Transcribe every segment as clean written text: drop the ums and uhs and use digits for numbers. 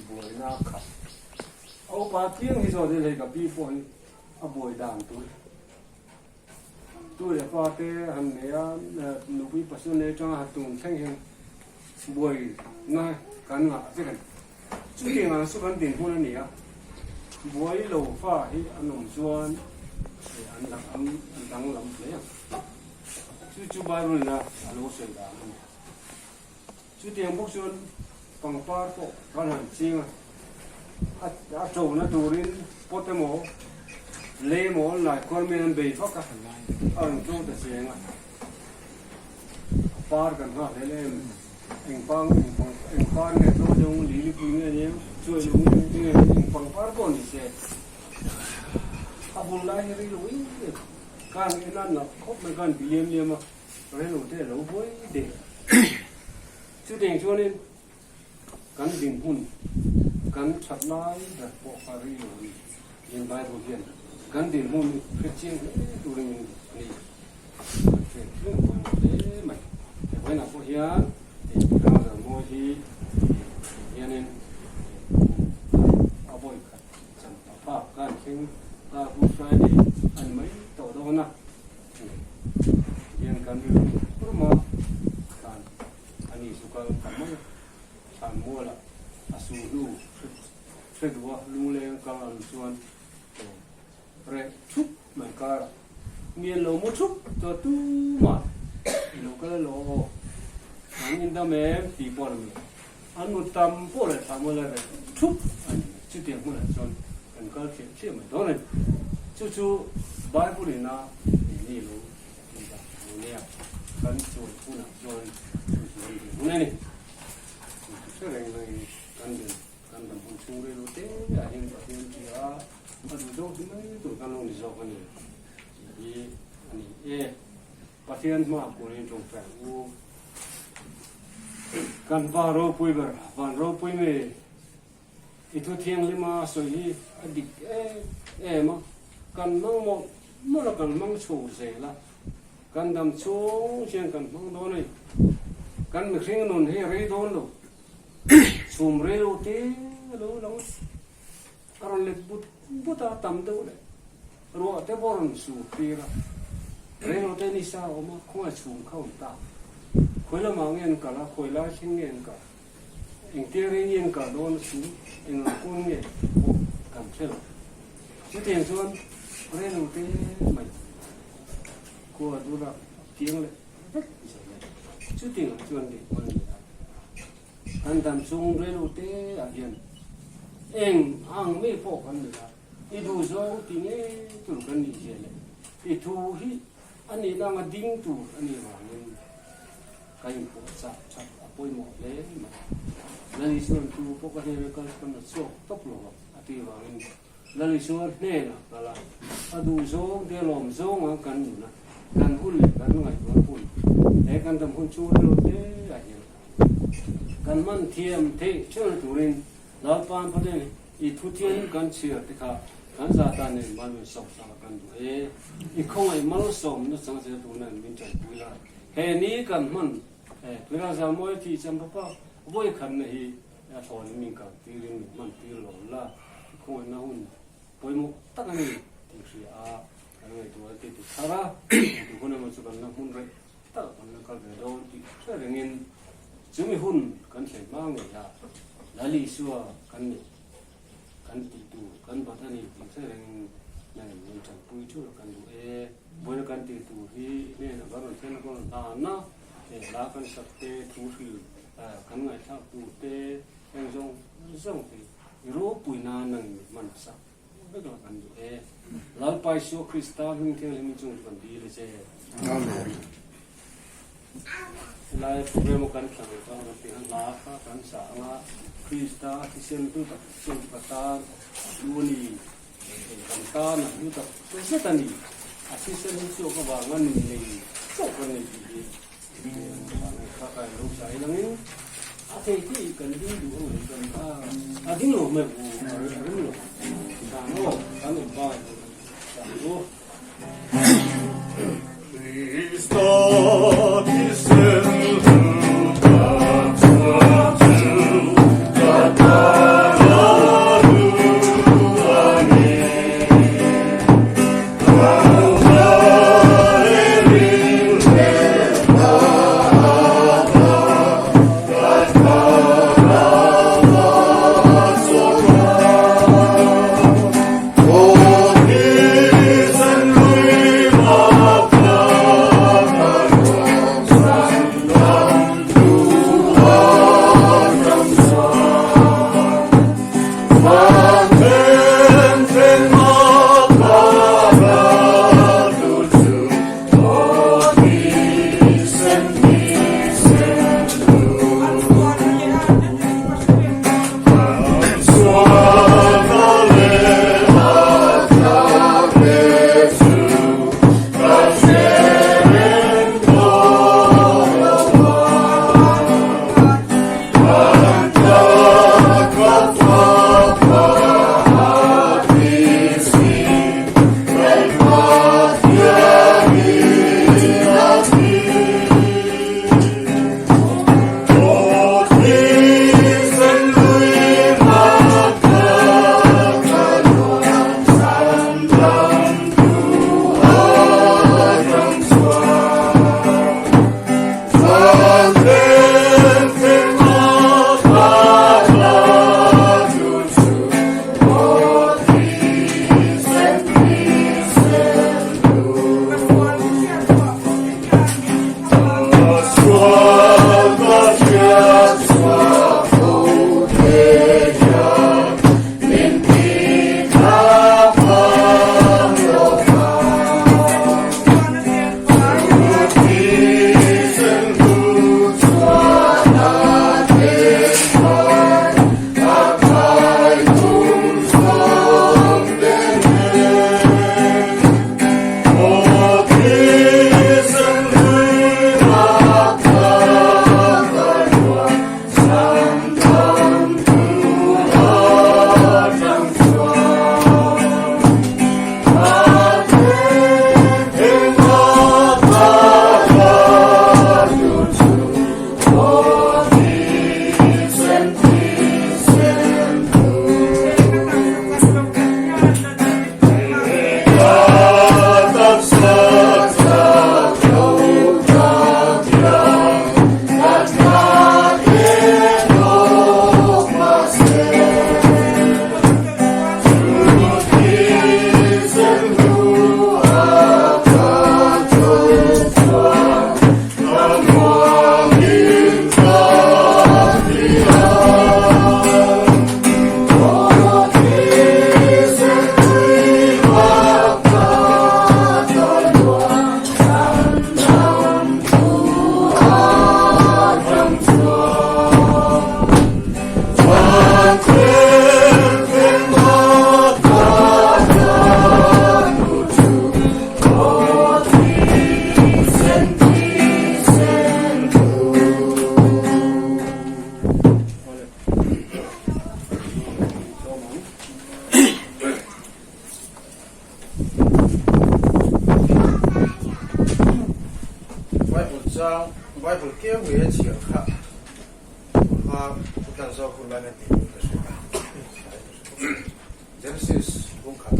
Buaina a khat. A upa piang hi chuan hei ka pi pawh hi a buai dan tur tu leh pa te han nei a, nupui pasal nei atanga han tum thleng hian buaina kan ngah vek a ni. Chutiang ang chu kan dinhmun a ni a, buai lo fa hi an awm chuan an danglam hle ang. Chu chu Bible ina a lo sawi dan a ni. Chutiang bawk chuan pangpar pawh kan han ching a, a ṭona turin pot emaw lei emaw an lai khuan mian an bei vak a, a rawn ṭo ta cheng a, a par kan nghak hlel em, eng pang eng par nge ṭo deuh lilipui nge nia chuai lung nge eng pangpar pawh ni se a hun lai hi rei lo em em kan en a nalh khawp mai khan bi liam liam a. Relo te lo buai deh. Chutiang chuanin kan dinhmun, kan that lai ber pawh kha rei lo a ni. Tin Bible hian kan dinhmun hi hre chiang hle turin min duh a ni. Kan hriat reng pawimawh hle mai. He vawiinah pawh hian Rangzar mawi hi hianin a vawi khat chan ta bak kan thleng ta Good Friday a ni mai tawh dawn a. Hian kan rilru hurma thlan a ni chu kal ta mai a, thlan mualah a su hnu hre duh a, lungleng kal an chuan reh thup mai karah mian lo mu thup chuan tumah i lo kal elaw aw, an indam em tih pawh a ni lo, an mu tam pawh leh thlan muala reh thup a ni mai, chutiang hmunah chuan kan kal thliah thliah mai dawn a ni. Chu chu Bible ina ni lo tih dah lo nia, kan chuan hunah chuan chu chu kan dil hun a ni. Chu chu hre reng rengin kan dil kan dam hun chhung rei lo te ah hian Pathian tia a duh zawk hi mai tur kan lo ni zawk a ni tih hi a ni e. Pathian hmaah kunin tawngtai ang u. Kan va ropui ber, van ropui mi. I thu thianghlima sawi hi a dik em em a, kan hmang mawlh mawlh a, kan hmang chho zel a, kan dam chhung hian kan hmang dawn a ni. Kan mihring nun hi a rei dawn lo, chhum rei lo te a lo lang a, a rawn let but but a, tam deuh leh ruah te pawh a rawn sur tir a, rei lo te nisa a awm a, khawngaih chhum kha a awm ta, khawi lamah nge an kal a, khawi lai thleng nge an kal? Engtia rei nge an kah dawn a chu eng ang kawl nge pawh kan hre lo. Chutiang chuan rei lo te mai khua dura tiang leh vek zel a ni. Chutiang ah chuan leh hman leh a kan dam chung rei lo te ah hian eng ang mai pawh kan ni a, i duh zawng ti nge tur kan nih zia leh i thu hi a nihna anga ding tur a nih vangin Ka inpawh chak chak a pawimawh hle mai. Lal Isuan tu pawh ka hnena kal chuan a chhuak tawp lo a, a tih vangin Lal Isua hnenah kal a, a duh zawng te lawm zawnga kan nun a, kan hun leh kan ngaihtuah hun he kan dam hun chhung rilo te ah hian kan hman thiam theih theuhna turin Lalpa'n Pathian i thuthian kan chhiar te kha kan za ta nen mal min sawm sak a kan duh e. I khawngaih malsawmna chang zel tur nen min tanpui la. He ni kan hman Tuirang Zalmawi thi cham papa vawi khatna hi a thlawn in min kal tir in min hman tir lo la, i khawngaihna hun pawimawh tak a ni tih hria a kan ngaihtuah te ti thar a, engti hun emaw chu kan la hmun reh tak kan la kal ve dawn tih hre rengin chumi hun kan thlen hma ngei a Lal Isua kan neih kan tih tur kan bat a ni tih hre rengin nangin min tanpui theuh kan duh e. Buaina kan tih tur hi hnenah kan rawn thlen a, kan rawn hlan a, he hla kan sak te, thu hril kan ngaihthlak tur te, heng zawng zawng te i ropui nan nangin min hman sak vek la kan duh e. Lalpa Isua Krista hming thianghlim in chung chu kan dil a che. Amen. Helai program a kan thlang chuan kan tih a hla kha kan sa anga Krista thisen hlu tak chu ka tan lu a ni. Kan tan a hlu tak zet a ni. A thisen hi chhuak avanga nun nei chauh kan nei tih hi kha ka lo sa ilangin a thei tih kan ding duh ang leh kan a ding lo mai u a ring lo dan aw kan awm bai dan u. Krista thisen hlu tak chu ka tan. Bible chang Bible keu ngei a chhiar kha tunhma pu tlan zawk hun lain a tih in ka hria a, Genesis bung khat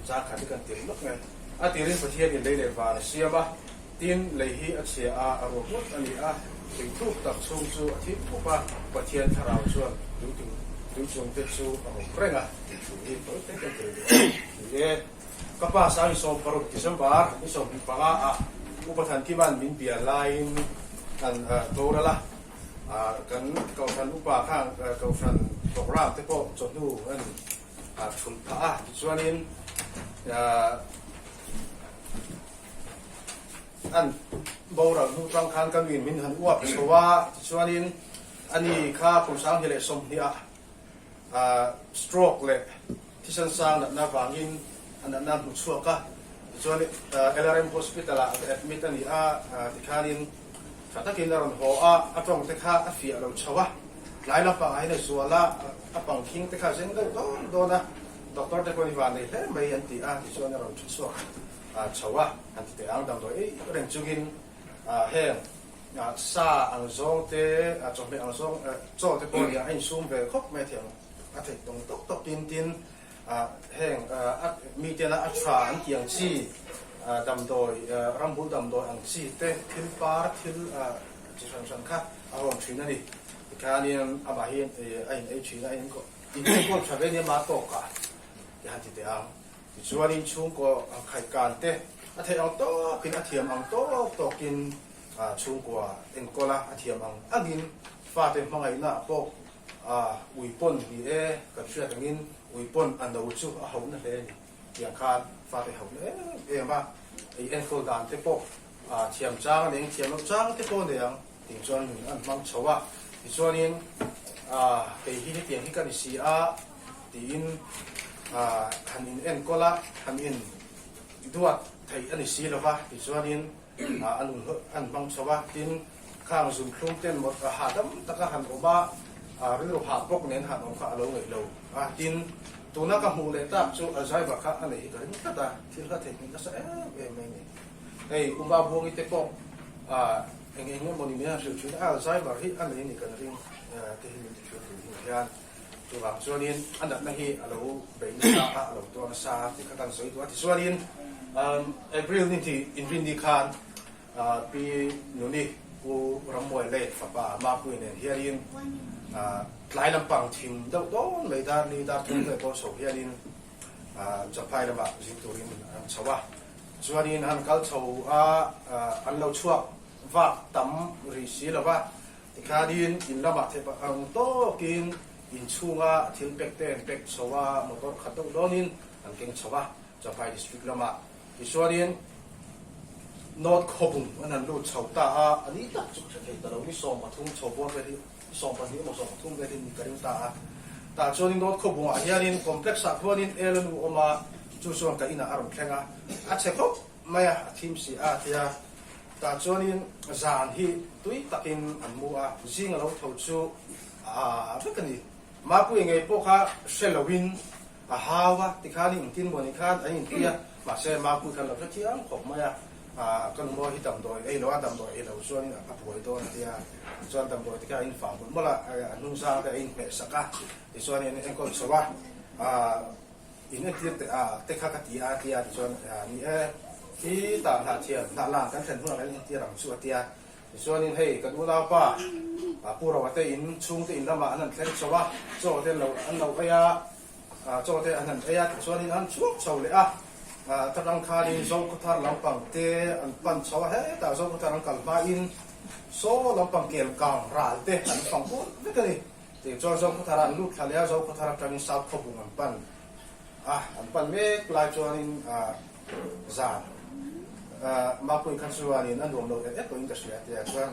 chang khat hi kan tir lawk mai. A tirin Pathianin lei leh van a siam a, tin lei hi a chhia a, a ruak ngawt a ni a, thing thuk tak chhung chu a thim khup a, Pathian thlarau chuan tui chung te chu a awm reng a tih thu hi tawi te kan tir duh a ni e. Ka pa sang 16 December ni 25 ah Upa Thankima'n min bia laiin an boral a, kan Kohhran upa khan Kohhran programme te pawh chawhnu an thulh phah a, tichuanin an boral hnu tang khan ka nuin min han uap chho a, tichuanin ani kha kum 2020 ah stroke leh Thisen sang natna vangin a natna hmu chhuak a, tichuan LRM Hospital ah admit a ni a, tikhanin tha takin a rawn haw a, a tawng te kha a fiah lo chho a, tlai lampangah hian a zual a, a pangkhing te kha a zeng deuh dawn dawn a, doctor te pawhin i van nei hle mai an ti a, tichuan a rawn thu chhuak chho a, han ti teh ang damdawi ei reng chungin heng sa ang zawng te, chawhmeh ang zawng, chaw te pawh nia a insum ve khawp mai a thiang. A theih tawng tawk tawk tin tin heng miten a a tha an tih ang chi damdawi ramhul damdawi ang chi te thil par thil chi hran hran kha a rawn thin a ni. Tikhanin amah hi a in ei thin a, a in enkawl tha ve nia mah tawkah ti han ti teh ang. Tichuanin chhungkaw khaihkan te a theih ang tawkin a thiam ang tawk tawkin chhungkua enkawl a, a thiam ang angin fate hmangaihna pawh A, ui pawn ni e, kan hriat angin ui pawn a no chu a hauhna hle a ni. Tiang khan fate hauhna em em a, ei enkawl dan te pawh thiam chang a nei ang, thiam loh chang te pawh a nei ang ting chuan nun an hmang chho a. Tichuanin kei hi hetiang hi ka ni si a tiin han in enkawl a, han in duat theih a ni si lo va, tichuanin a nun an hmang chho a, tin Khang zunthlum ten mawt hahdam taka han awm a, rilru hah bawk nen han awm kha a lo ngaih lo a. Tin, tuna ka hmuh leh tak chu Alzheimer kha a nei hi ka ring tlat a, thil kha theihnghilh nasa em em mai ni. Hei Uma Buangi te pawh eng eng emaw ni min han hrilh thin a, Alzheimer hi a nei a ni kan ring te hi min ti hrilh thin hi hian. Chuvang chuanin a natna hi a lo bei nasa a, a lo tuar nasa tih kha kan sawi duh a. Tichuanin April ni hnih inrinni khan Pi Nuni, Pu Rammuai leh fapa Mapui nen hianin tlai lampang thim deuh dawn mai dar ni dar thum vel pawh chho hianin Champhai lamah zin turin an chho a. Chuanin han kal chho a, an lo chhuak vak tam rih si lo va, tikhanin in lamah theih ang tawkin inchhunga thil pek te an pek chho a, motor khat deuh dawnin an keng chho a Champhai District lamah. Tichuanin North Khawbung an han lut chho ta a, a ni tak chu ka hre thei ta lo, ni 13 chho bawr vel hi, ni 12 emaw 13 vel hi ni ka ring ta a. Tah chuanin North Khawbungah hianin complex ah khuanin Elanu awm a, chu chuan ka inah a rawn thleng a, a chhe khawp mai a, a thim si a tia. Tah chuanin zan hi tui takin an mu a, zing a lo tho chu a vek a ni. Mapuia ngei pawh kha hre loin A hau a, tikhan i engtin maw ni khan an inpui a, mahse Mapui khan lo hre thiam khawp mai a, ka nu maw hi damdawi ei lo a, damdawi ei lo chuanin a buai dawn a tia, tichuan damdawi te kha a infah mawlh mawlh a, a hnungzang te a inhmeh sak a, tichuan in enkawl chho a, in entir teh a te kha ka ti a tia, tichuan ni e, khi tah hnah thiam hnah lang kan thlen hunah kan entir ang chu a tia, tichuanin hei kan unaupa Pu Roa te in chhungte in lamah an han thleng chho a, chaw te an lo ei a, Chaw te an han ei a, tichuanin an chhuak chho leh a, ta tang khanin Zokhawthar lampang te an pan chho a, hetah Zokhawthar an kal hmain saw lampang kel kang ral te an fang kual vek a ni. Tichuan Zokhawthar ah an lut thla leh a, Zokhawthar atangin South Khawbung an pan a, an pan mek lai chuanin zan Mapui kha chuanin a nuam lo et et pawhin ka hria tia chuan.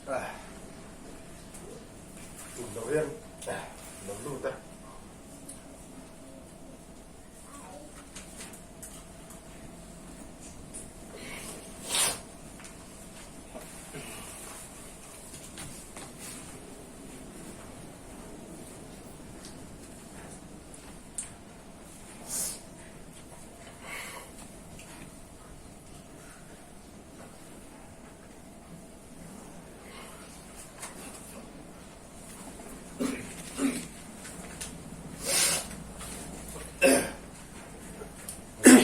Tum lo hian lo lut a.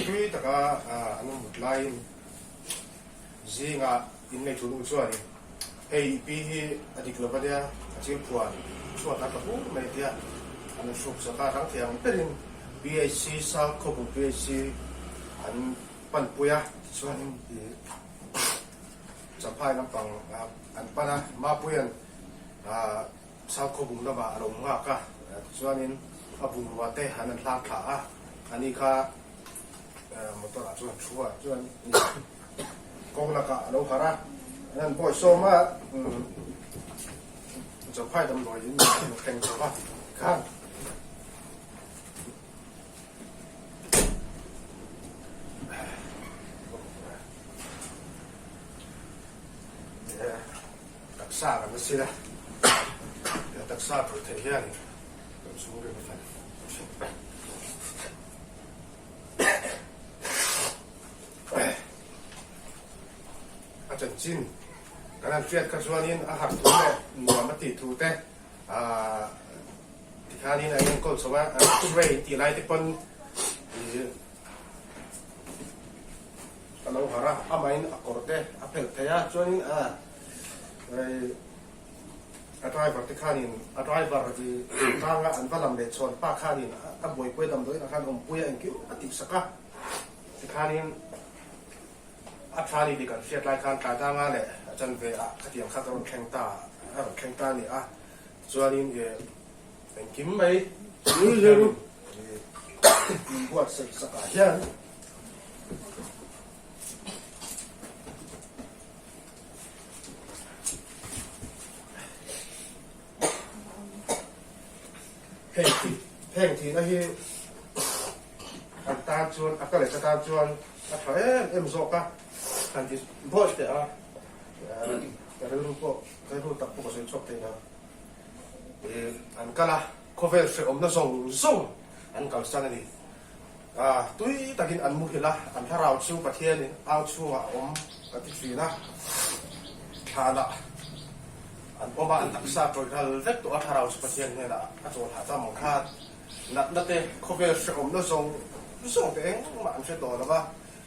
Tui taka an awm mut laiin zingah innei thu nu chuanin hei i pi hi a dik lo va nia, a chil phuan chhuat a tla bur mai tia an hruk sak a, rang thei ang berin PHC South Khawpui PHC an panpui a, tichuanin i Champhai lampang an pan a, Mapuia'n South Khawbung lamah a lo nghak a, tichuanin a bungrua te an han hlang thla a, ani kha motor ah chuan thu a, chuan kawng lakah a lo harh a, an han bawi sawm a, Champhai damdawiin a lo thleng chho a, tikhan. Taksa kan la sil a, he taksa tawih theih hian kan chhungril a fan thin. A chanchin kan han hriat kha chuanin a harh thu leh nuam a tih thu te ahh Tikhanin a enkawl chho a, x-ray tih lai te pawn ih a lo harh a, amahin a kawr te a phelh thei a, chuanin a a driver te khanin a driver ih tlanga an va lam leh chhawn pa khanin a buaipui damdawiin ah khan awmpui a engkim a tihsak a, tikhanin a tha ni tih kan hriat lai khan tlai danga leh a chanve ah khatiang kha ka rawn thleng ta a rawn thleng ta a ni a. Chuanin e engkim mai hianin min buatsaih sakah hian heng thih heng thihna hi an tan chuan a ka leh ka tan chuan a tha em em zawk a han ti buai teh a ka rilru pawh Rilru tak pawh ka sawi chhuak thei lo. Ih, an kal a, khawvel hrehawmna zawng zawng an kalsan a ni. Ah, tui takin an muhilh a, an thlarau chu Pathianin au chhungah a awm ka ti thin a. Thlanah an awm a, an taksa tawih ral vek tawh a, thlarau chu Pathian hnenah a chawl hah ta mang khan. Natna te, khawvel hrehawmna zawng zawng te engmah an hre tawh lo va.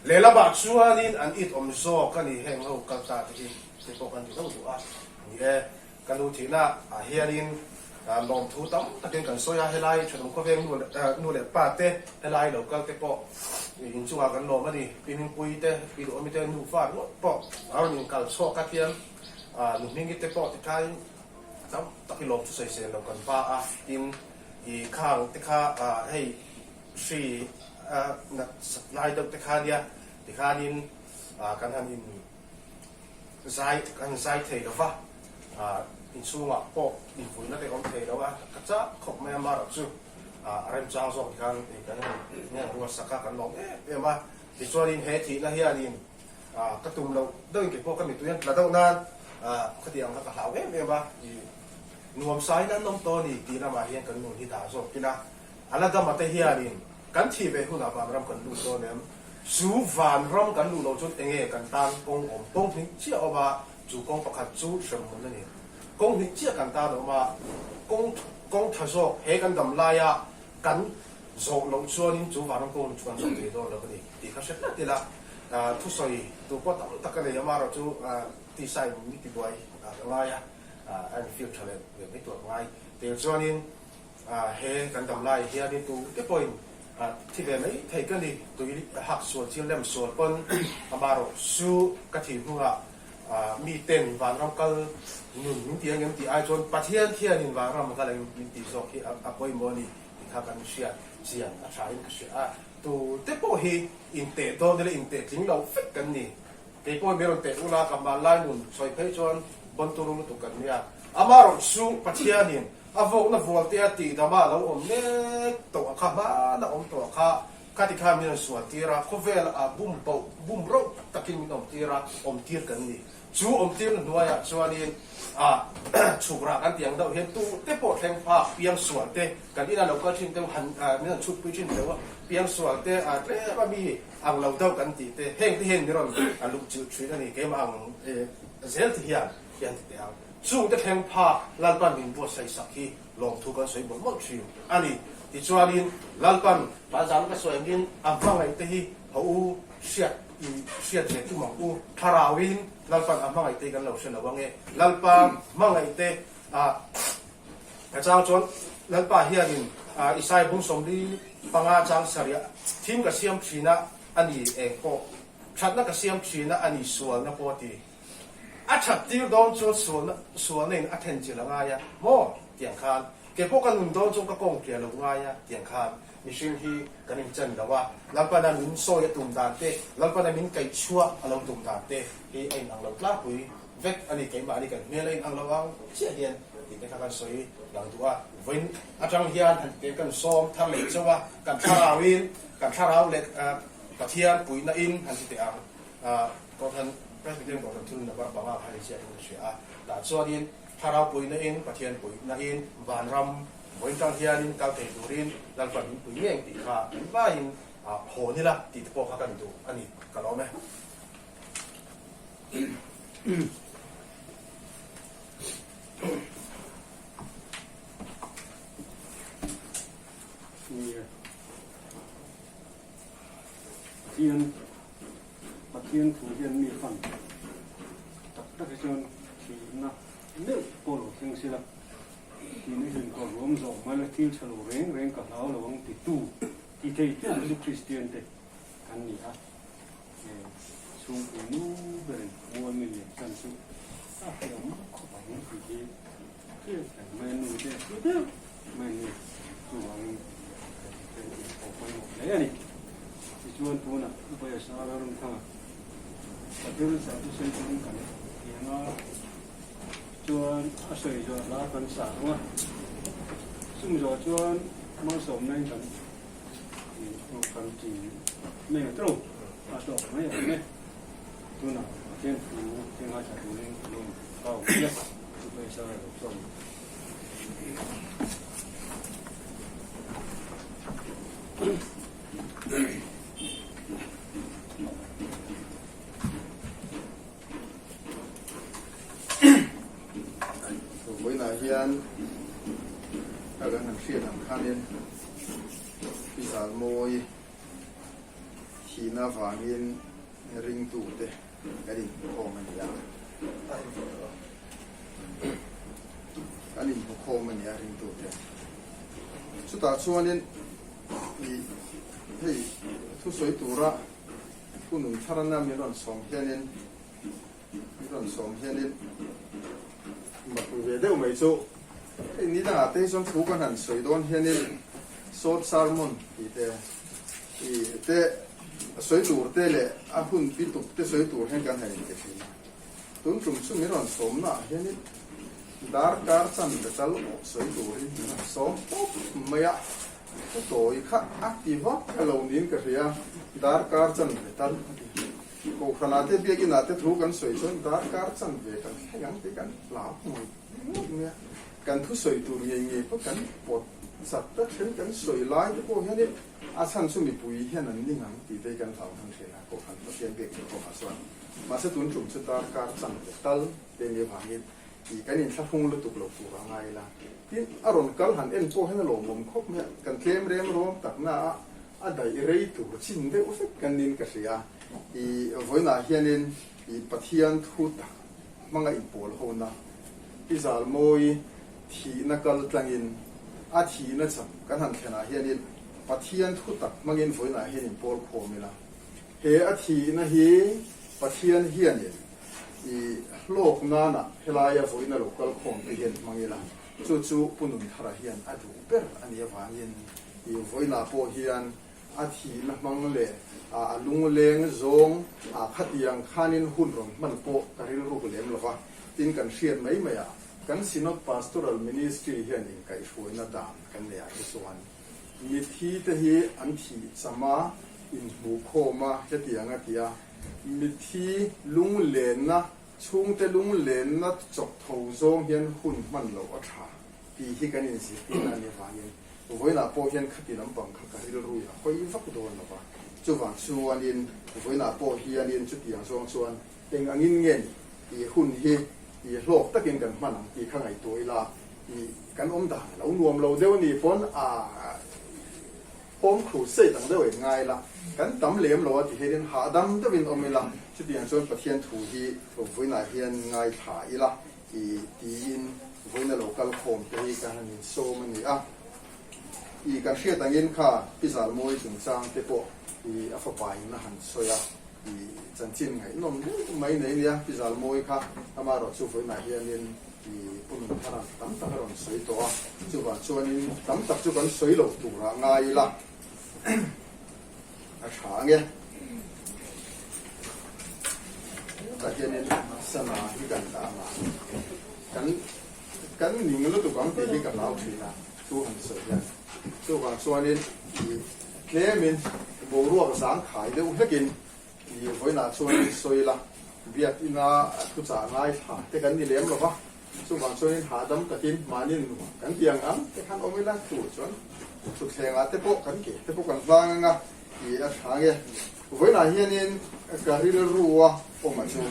Lehlamah chuanin an it awm zawk a ni heng ho kal ta te hi. Te pawh kan ti deuh duh a ni e. Ka nu thihna ah hianin lawmthu tam takin kan sawi a, helai thenawm khawveng nu leh nu leh pa te helai lo kal te pawh inchungah kan lawm a ni. Pi Hmingpui te, Pi Duhawmi te nufa ringawt pawh a rawn inkal chhuak a tiang nu Hmingi te pawh tikhain tam takin lawmthu sawi sel lo kan va a, tin i khang te kha hei hri nat sat lai deuh te kha nia tikhanin kan han in Zai kan zai thei lo va, inchhungah pawh invuina te awm thei lo a, ka chak khawp mai a marawh chu a remchang zawk tikhan kan han ruat sak a, kan lawm em em a. Tichuanin he thihna hianin ka tum loh deuhin kei pawh ka mitui an tla deuh nan khatiang kha ka hlau em em a, nuam sain an awm tawh a ni tih lamah hian kan nun hi dah zawk ila. A la dama te hianin kan thih ve hunah vanram kan lut dawn em? Chu vanram kan luh loh chuan enge kan tan kawng awm? Kawng hnih chiah a awm a, chu kawng pakhat chu hremhmun a ni. Kawng hnih chiah kan tan a awm a, kawng kawng tha zawk he kan dam laia kan zawh loh chuanin chu vanram kawng chu kan zawh thei dawn lo a ni tih kha hre tlat ila. Thusawi tu pawh tam tak a nei a, amaherawh chu tisa in mi tibuai ka ngai a, a infield tha leh mai tur ka ngai. Tel chuanin He kan dam lai hianin tu te pawhin thi ve mai thei ka ni, tui hak sual thil lem sual pawn amarawh chu ka thih hnuah mi ten vanram kal nun min ti ang em tih ai chuan Pathian thianin vanram kal ang min tih zawk hi a pawimawh a ni tih kha kan hriat chian a tha in ka hria a, tu te pawh hi inteh dawn ila inteh tling lo vek kan ni, kei pawhin min rawn teh ula ka hmanlai nun sawi phei chuan. Bon turu lutuk kan nia. Amaherawhchu Pathianin a vawkna vualtea tihdama a lo awm mek tawh a kha, hmana awm tawh a kha, khati khan min rawn sual tir a, khawvel ah bum boh, bum rauh takin min awm tir a, awm tir kan ni. Chu awm tirna hnuaiah chuanin ah chhuk rah kan tih ang deuh hian tute pawh thleng phak, piang sual te, kan inah lo kal thin deuh han min rawn chhutpui thin deuh a, piang sual te ah tlem a mi ang lo deuh kan tih te, heng te hian min rawn luh chilh thin a ni, keimah ang zel te hian hi an ti teh ang. Chungte thleng phak Lalpan min buatsaih sak hi lawmthu kan sawi mawlh mawlh thin a ni. Tichuanin Lalpan Vanzang ka sawi angin a hmangaih te hi ho u hriat i hriat ve tum ang u. Thlarauin Lalpan a hmangaih te hi kan lo hre lo ange. Lalpa hmangaih te a ka chang chuan Lalpa hianin Isaiah bung 45 chang sarih thim ka siam thin a a ni eng pawh thatna ka siam thin a a ni sualna pawh a ti. A that tir dawn chuan sualna sualna in a then chilh a ngai a maw? Tiang khan kei pawh ka nun dawn chuan ka kawng tliah lo ngai a tiang khan mihring hi kan in chan lo a, Lalpana min sawi a tum dan te, Lalpana min kaih chhuah a lo tum dan te hi a in ang lo tlangpui vek a ni, keimahni kan hmel a in ang lo ang chiah hian tih te kha kan sawi lang duh a, vawiin atang hian han ti te kan sawm thar leh chauh a, kan thlarau in kan thlarau leh Pathian puihna in han ti teh ang. Kohhran Presbyterian Kohhran thil number panga kha ni chiah in ka hria a, tah chuanin Thlarau puihna in, Pathian puihna in vanram vawiin tang hianin kal thei turin Lalpan min pui ngeng tih kha kan vaiin hawn ila tih te pawh kha kan duh a ni, ka lawm e. Pathian Pathian thu hian mi fan tak tak hi chuan thihna meuh pawh lo thleng sila, thihna hi ka ruam zawh mai la, thil tha lo reng reng ka hlau lo ang titu ti thei tu chu Kristian te kan ni a, chhungpui nu berin mual min leh chan chu a hreawm khawp ang tih hi thil reng mai a nu te a hlu deuh mai a ni, chuvangin kan inpawh pawimawh hle a ni. Tichuan tunah Upa Sara Ramthanga Patil sa chu sawi turin kan ti ang a, chuan a sawi zawh hla kan sa ang a, chumi zawh chuan malsawmna in kan kan ti mai ang tawh a tawk mai ang e. Tunah Pathian thu thil ngaithla turin ka lawm kau hle Upa Sara lo sawm. Vawiinah hian ka kan han hriat ang khanin Pi Zalmawi thihna avangin ringtute kan inhmukhawm a ni a. Kan inhmukhawm a ni a ringtute. Chutah chuanin i hei thusawi tura hunun tharana min rawn sawm hianin min rawn sawm hianin mak ve deuh mai chu hei ni dangah te hi chuan thu kan han sawi dawn hianin short sermon tih te i te sawi tur te leh a hun bituk te sawi tur hian kan han inpe thin a tun tum chu min rawn sawmna ah hianin Darkar chan ka chal awh sawi turin min rawn sawm tawp mai a, thu tawi kha a ti vak a lo niin ka hria, darkar chan ve tal a ti. Kohhranah te biakinah te thu kan sawi chuan darkar chan ve kan thleng ang tih kan hlau ngawih ngawih mai a, kan thu sawi tur ngei ngei pawh kan pawt zat ta then kan sawi lai te pawh hianin a chhan chu mipui hian an ning ang tih te hi kan hlau hman thin a, Kohhran Pathian biakin kawngah chuan. Mahse tun tum chu darkar chan ve tal te ni avangin Tih kan inthlahrung lutuk lo tur a ngai la. Tin, a rawn kal han en pawh hian a lawmawm khawp mai a, kan tlem rem rawm takna a a daih rei tur chin deuh vek kan nin ka hria. I vawiinah hianin i Pathian thu tak hmanga inpawl hona, i zalmawi thihna kal tlangin a thihna chak kan han thlenah hianin Pathian thu tak hmangin vawiinah hian inpawl khawm ila. He a thihna hi Pathian hianin I hlawk nana helaia vawiina lo kal khawm te hian hmang ila, chu chu Pu Nunthara hian a duh ber a nih avangin i vawiinah pawh hian a thihna hmang leh a lungleng zawng a khatiang khanin hun rawn hman pawh ka rilruk lem lo va. Tin kan hriat mai mai a, kan Synod Pastoral Ministry hian inkaihhruaina dan kan nei ah hi chuan mitthi te hi an thih cham a, inhmuhkhawm a hetiang a ti a, mitthi lunglenna, chhungte lunglenna chawk tho zawng hian hun hman loh a tha tih hi kan inzirtirna a nih avangin vawiinah pawh hian khati lampang kha ka rilru in a hawi vak dawn lo va, chuvang chuanin vawiinah pawh hianin chutiang zawng chuan Eng angin nge ni tih hun hi i hlawk takin kan hman ang tih kha ngaihtuah ila, i kan awm dan a lo nuam lo deuh a nih pawn a home crusade ang deuh in ngai ila, kan tam lem lo a ti hianin hahdam deuhin awm ila, chutiang chuan Pathian thu hi vawiinah hian ngaithla ila i tiin vawiina lo kal khawm te hi ka han insawm a ni a. I kan hriat angin kha Pi Zalmawi chungchang te pawh i a fapa in a han sawi a. I chanchin ngaihnawm deuh mai nei nia, Pi Zalmawi kha amaherawh chu vawiinah hianin i Pu Nunthara'n tam tak a rawn sawi tawh a, chuvang chuanin tam tak chu kan sawi lo turah ngai ila a tha ang e. Tah hianin sana hi kan dah ang a, kan kan ning lutuk ang tih hi ka hlau thin a, thu han sawi hian. Chuvang chuanin i tlemin boruak zang khai deuh hlekin i vawiinah chuanin sawi ila, biakina thuchah ngaithla te kan ni lem lo va, chuvang chuanin hahdam takin mahni nuam kan ti ang ang te khan awm ila, chu chuan thutthlengah te pawh kan ke te pawh kan hlang ang a, i a tha nge. Vawiinah hianin ka rilrua awm a chu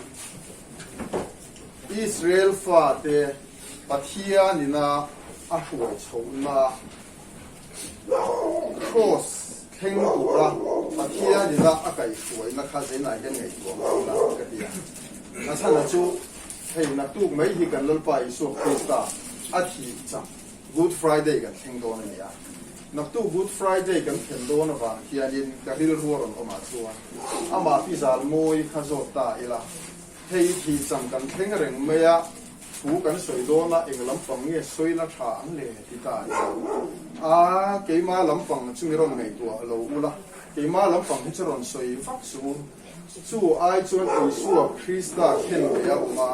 Israel fate Pathianina a hruai chhohna Kraws thleng tura Pathianina a kaihhruaina kha zeinah hian ngaihtuah mai ila ka ti a. Nachhana chu hei naktuk mai hi kan Lalpa Isua Krista a thih chak Good Friday kan thleng dawn a ni a. Naktuk Good Friday kan thlen dawn avang hianin ka rilru a rawn awmah chuan amah pi zal mawi kha zawt ta ila hei thih cham kan thleng reng mai a, Thu kan sawi dawn a, eng lampang nge sawi la tha ang le? ti ta a ni. A, keima lampang chu mi rawn ngaihtuah lo ula, keima lampang hi chu rawn sawi vak suh u. Chu ai chuan Isua Krista thlen ve a awm a,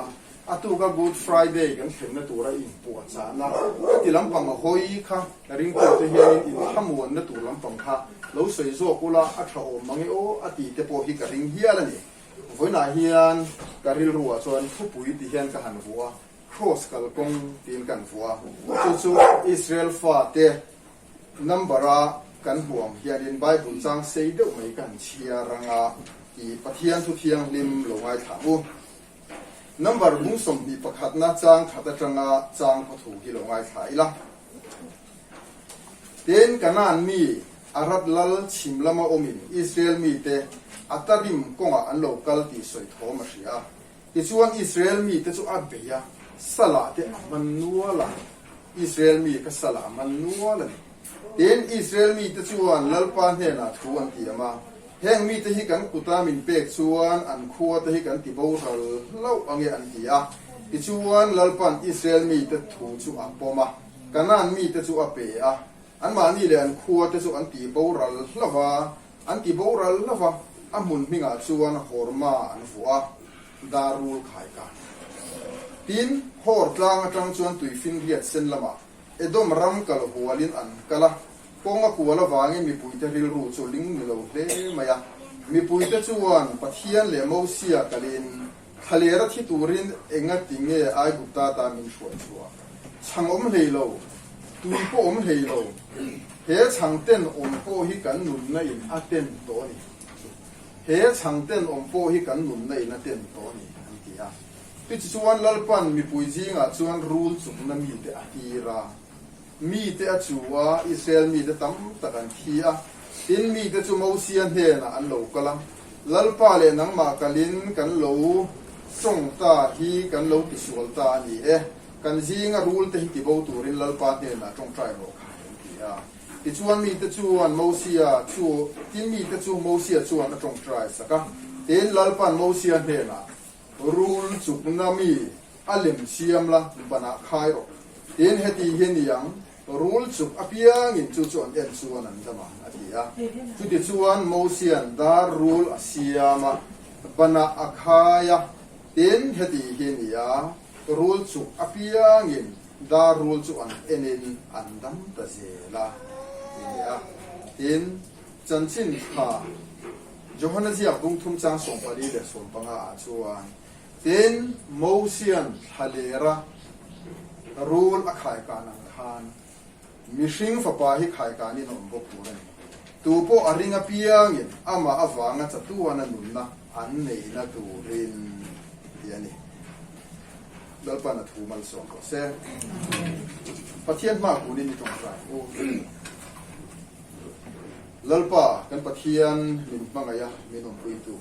a tuka Good Friday kan thlenna tura inpuahchahna khati lampang a hawi kha ringtute hianin inthlamuanna tur lampang kha lo sawi zawk ula a tha awm mang e aw a ti te pawh hi ka ring hial a ni. Vawiinah hian ka rilruah chuan thupui ti hian ka han vuah a, Kraws kalkawng tiin kan vuah a. Chu chu Israel fate number-a kan hmuh ang hianin Bible chang sei deuh mai ka han chhiar ang a, i Pathian thu thianghlim lo ngaithla ang u. Number bung 21 pakhatna chang khat atanga chang khaw thu hi lo ngaithla ila. Tin, Kanaan mi Arad lal chhim lama awmin Israel mite Atarim kawngah an lo kal tih sawi thawm a hria a. Tichuan, Israel mite chu a bei a, Salah te a man nual a. Israel mi kha Salah a man nual a ni. Tin, Israel mite chuan Lalpa hnenah thu an tiam a, Heng mite hi kan kuta min pek chuan an khua te hi kan ti boral hlauh ange an ti a. Tichuan, Lalpa'n Israel mite thu chu a pawm a, Kanaan mite chu a pe a, anmahni leh an khua te chu an ti boral hlauh va, an ti boral hlauh va, a hmun hmingah chuan Horma an vuah a, Darul Khaikan. Tin, Hor tlang atang chuan tuifinriat sen lamah Edom ram kal hualin an kal a, kawng a kual avangin mipuite rilru chu ling ni lo hle mai a. Mipuite chuan Pathian leh Mosia kalin Thlalera thi turin enga ti nge Aigupta ta min hruai chhuah? Chhang awm hlei lo, tui pawh awm hlei lo, he chhang ten awm pawh hi kan nunna in a ten tawh a ni. He chhang ten awm pawh hi kan nunna in a ten tawh a ni, an ti a. Tichuan Lalpan mipui zingah chuan rul chukna mite a tir a, mite a chu a, Israel mite tam tak an thi a. Tin, mite chu Mosia hnenah an lo kal a, Lalpa leh nangmah kalin kan lo tawng ta hi kan lo tisual ta a ni e, kan zinga rul te hi tibo turin Lalpa hnenah tawngtai rawh khai an ti a. Tichuan mite chuan Mosia chu, tin mite chu Mosia chuan a tawngtai sak a. Tin, Lalpa'n Mosia hnenah, Rul chukna mi a lem siam la, banah khai rawh. Tin, heti hi ni ang, rul chuk apiangin chu chu an en chuan an dam ang, a ti a. Chutichuan Mosia'n dar rul a siam a, banah a khai a. Tin, heti hi ni a. Rul chuk apiangin dar rul chu an enin an dam ta zel a, ti ni a. Tin, chanchin tha Johana ziak bungthum chang 44 leh 15 ah chuan, Tin, Mosian thlalera rul a khaikan ang khan mihring fapa hi khaikanin a awm bawk tur a ni. Tu pawh a ring apiangin amah avanga chatuana nunna an neihna turin ti a ni. Lalpan a thu malsawm rawh se. Pathian hma kunin i tawngtai u. Lalpa kan Pathian min hmangaih a min awmpuitu.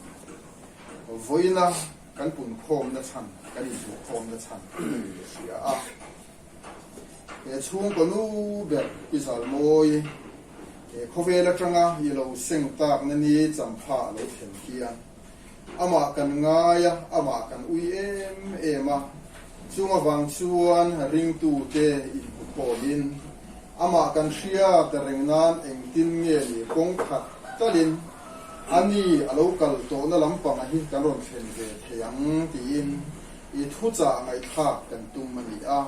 Vawiina kan punkhawmna chhan, kan inhmuhkhawmna chhan ka hria a. He chhungkaw nu ber i Zalmawi, he khawvel atanga i lo seng takna ni champha a lo thlen hian amah kan ngai a, amah kan ui em em a. Chung avang chuan ringtute inhmukhawmin amah kan hriat reng nan engtin nge ni kawng khat talin A ni, a lo kal tawhna lampanga hi kan rawn thlen ve thei ang tiin i thuchah ngaihthlak kan tum a ni a.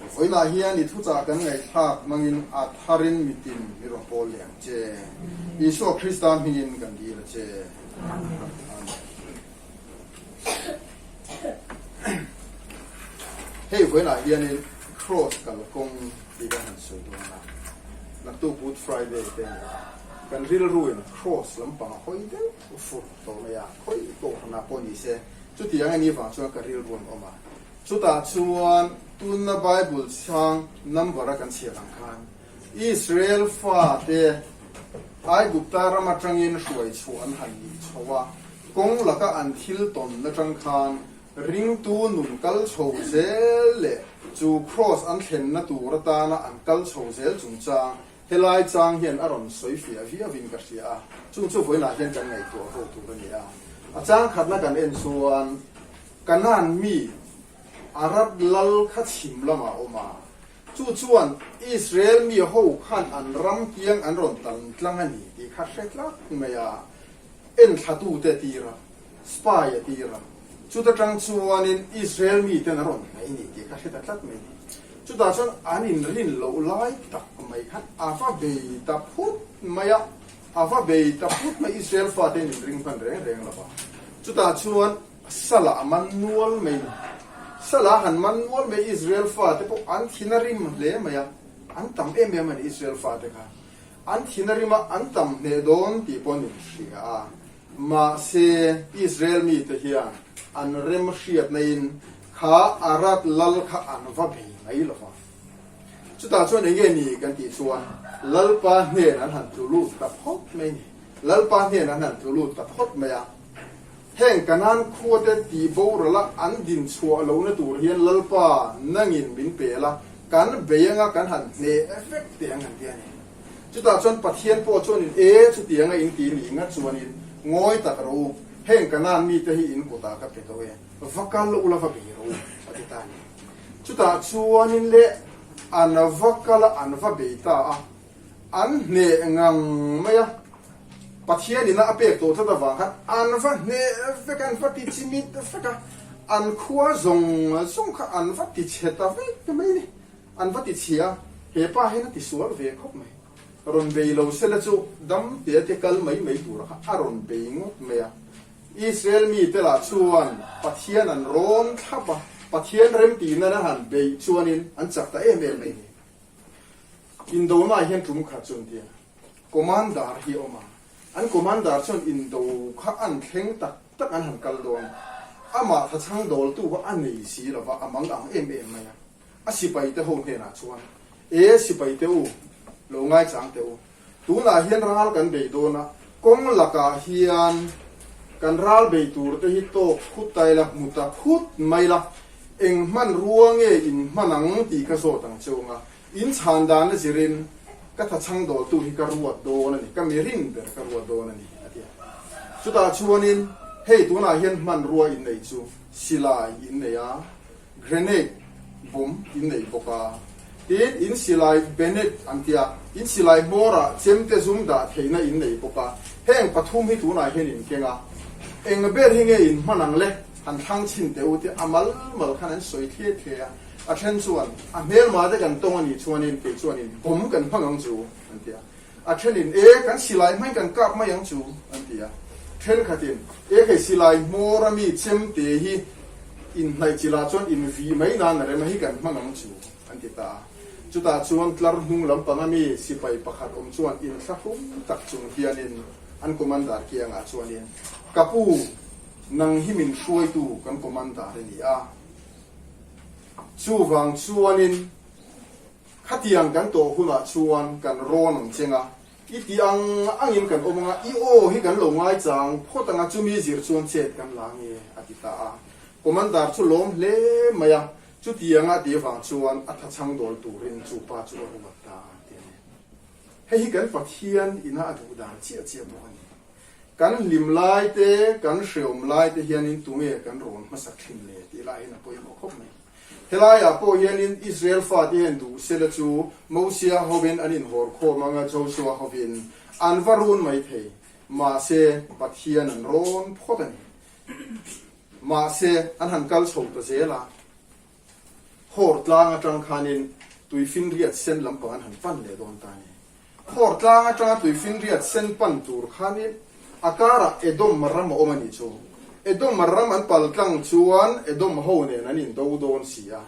Vawiinah hian i thuchah kan ngaihthlak hmangin a tharin mitin mi rawn pawl leh ang che. Isua Krista hmingin kan dil a che. Amen. Hei vawiinah hianin Kraws kalkawng tih kan han sawi dawn a, naktuk Good Friday te a ni a, kan rilruin Kraws lampang a hawi deuh fur tawh mai a, khawi kohhranah pawh ni se, chutiang a nih vang chuan ka rilru an awm a. Chutah chuan tunna Bible chhang number a kan chhiat ang khan Israel fate Aigupta ram atangin hruai chhuah an han nih chho a, kawng laka an thil tawn atang khan Ringtu nun kal chho zel leh chu Kraws an thlenna tur atana an kal chho zel chungchang helai chang hian a rawn sawi fiah viauin ka hria a, chung chu vawiinah hian kan ngaihtuah ho tur a ni a. A chang khatna kan en chuan Kanaan mi Arad lal kha chhim lamah a awm a, chu chuan Israel mi ho khan an ram kiang an rawn tan tlang a ni tih kha hre tlat mai a, enthlatute tir a. Spy a tir a, chuta tang chuanin Israel miten a rawn hnaih ni tih ka hre ta tlat mai ni. Chutah chuan an inrin loh lai tak mai khan a va bei ta phut mai a, a va bei ta phut mai, Israel fate an inring hman reng reng lo va. Chutah chuan Sala a man nual mai ni. Sala a han man nual mai, Israel fate pawh an thin a rim hle mai a, an tam em em a ni Israel fate kha. An thin a rim a, an tam hneh dawn tih pawh an inhria a. Mahse, Israel mite hian an rem hriatnain kha Arad lal kha an va bei mai lo va. Chutah chuan eng nge ni kan tih chuan Lalpa hnen an han tlu lut ta phawt mai ni. Lalpa hnen an han tlu lut ta phawt mai a. Heng Kanaan khuate tih borala an din chhuah lohna tur hian Lalpa nangin min pe la, kan bei anga kan han hneh vek teh ang an ti a ni. Chutah chuan Pathian pawh chuanin, E, chutianga in ti ni ngat chuanin ngawi tak rawh u, heng Kanaan mite hi in kutah ka pe tawh e, va kal ula va bei rawh u, a ti ta a ni. Chutah chuanin le an va kal a, an va bei ta a, an hneh ngang mai a, Pathianin a pek tawh tlat avang khan an va hneh vek a, an va ti chimit vek a, an khua zawng zawng kha an va ti chhe ta vek mai a ni. An va ti chhia, he pa hian a ti sual ve khawp mai. Rawn bei lo sela chu dam te te kal mai mai tur kha a rawn bei ngawt mai a. Israel mite lah chuan Pathian an rawn thlap a, Pathian remtihna an han beih chuanin an chak ta em em mai ni. Indona ah hian tum khat chu an ti a, Commander hi a awm a, an Commander chuan indo kha an thleng tak tak an han kal dawn, amah thachhang dawltu kha a nei si lova a mang ang em em mai a. A sipaite ho hnenah chuan, E sipaite u, lo ngaichang teh u. Tunah hian ral kan bei dawn a, kawng lakah hian kan ral bei tur te hi tawk phut ta ila, hmu ta phut mai la, eng hmanrua nge in hman ang tih ka zawt ang che ung a, in chhan dan a zirin ka thachhang dawltu hi ka ruat dawn a ni, ka mirin ber ka ruat dawn a ni, a ti a. Chutah chuanin hei tunah hian hmanrua in nei chu silai in nei a, Grenade bomb in nei bawk a, tin in silai Bennett an tia, in silai hmawrah chemte zum dah theihna in nei bawk a, heng pathum hi tunah hian in keng a, eng ber hi nge in hman ang le? Han thlang chhin teh u tih a mal mal khan an sawi thliai thliai a. A then chuan, A hmelma te kan tawng a nih chuanin kei chuanin bomb kan hmang ang chu, an ti a. A thenin, E, kan silai hmangin kan kap mai ang chu, an ti a. Thenkhatin, E, hei silai hmawr a mi chem te hi inhnaih chilah chuan invi mai nan a rem a hi kan hmang ang chu, an ti ta a. Chutah chuan tlar hnung lampang a mi sipai pakhat awm chuan inthlahrung tak chung hianin an commander kiangah chuanin, Ka pu, nang hi min hruaitu kan commander i ni a. Chuvang chuanin khatiang kan tawh hunah chuan kan rawn ang cheng a, i tih ang angin kan awm ang a, i aw hi kan lo ngaichang phawt ang a, chumi zir chuan chet kan la nge, a ti ta a. Commander chu lawm hle mai a, chutianga a tih avang chuan a thachhang dawl turin chu pa chu a ruat ta a ti a ni. Hei hi kan Pathian ina a duh dan chiah chiah bawk a ni. Kan hlim lai te, kan hreawm lai te hianin tunge kan rawn hmasak thin le tih lai hian a pawimawh khawp mai. Helaiah pawh hianin Israel fate hian duh sela chu Mosia hovin an inhawr khawm anga Joshua hovin an va run mai thei. Mahse, Pathian an rawn phawt a ni. Mahse, an han kal chho ta zel a. Hawr tlang atang khanin tuifinriat sen lampang an han pan leh dawn ta a ni. Hawr tlang atanga tuifinriat sen pan tur khanin a karah Edom ram a awm a nih chu. Edom ram an pal tlang chuan Edom ho nen an indo dawn si a.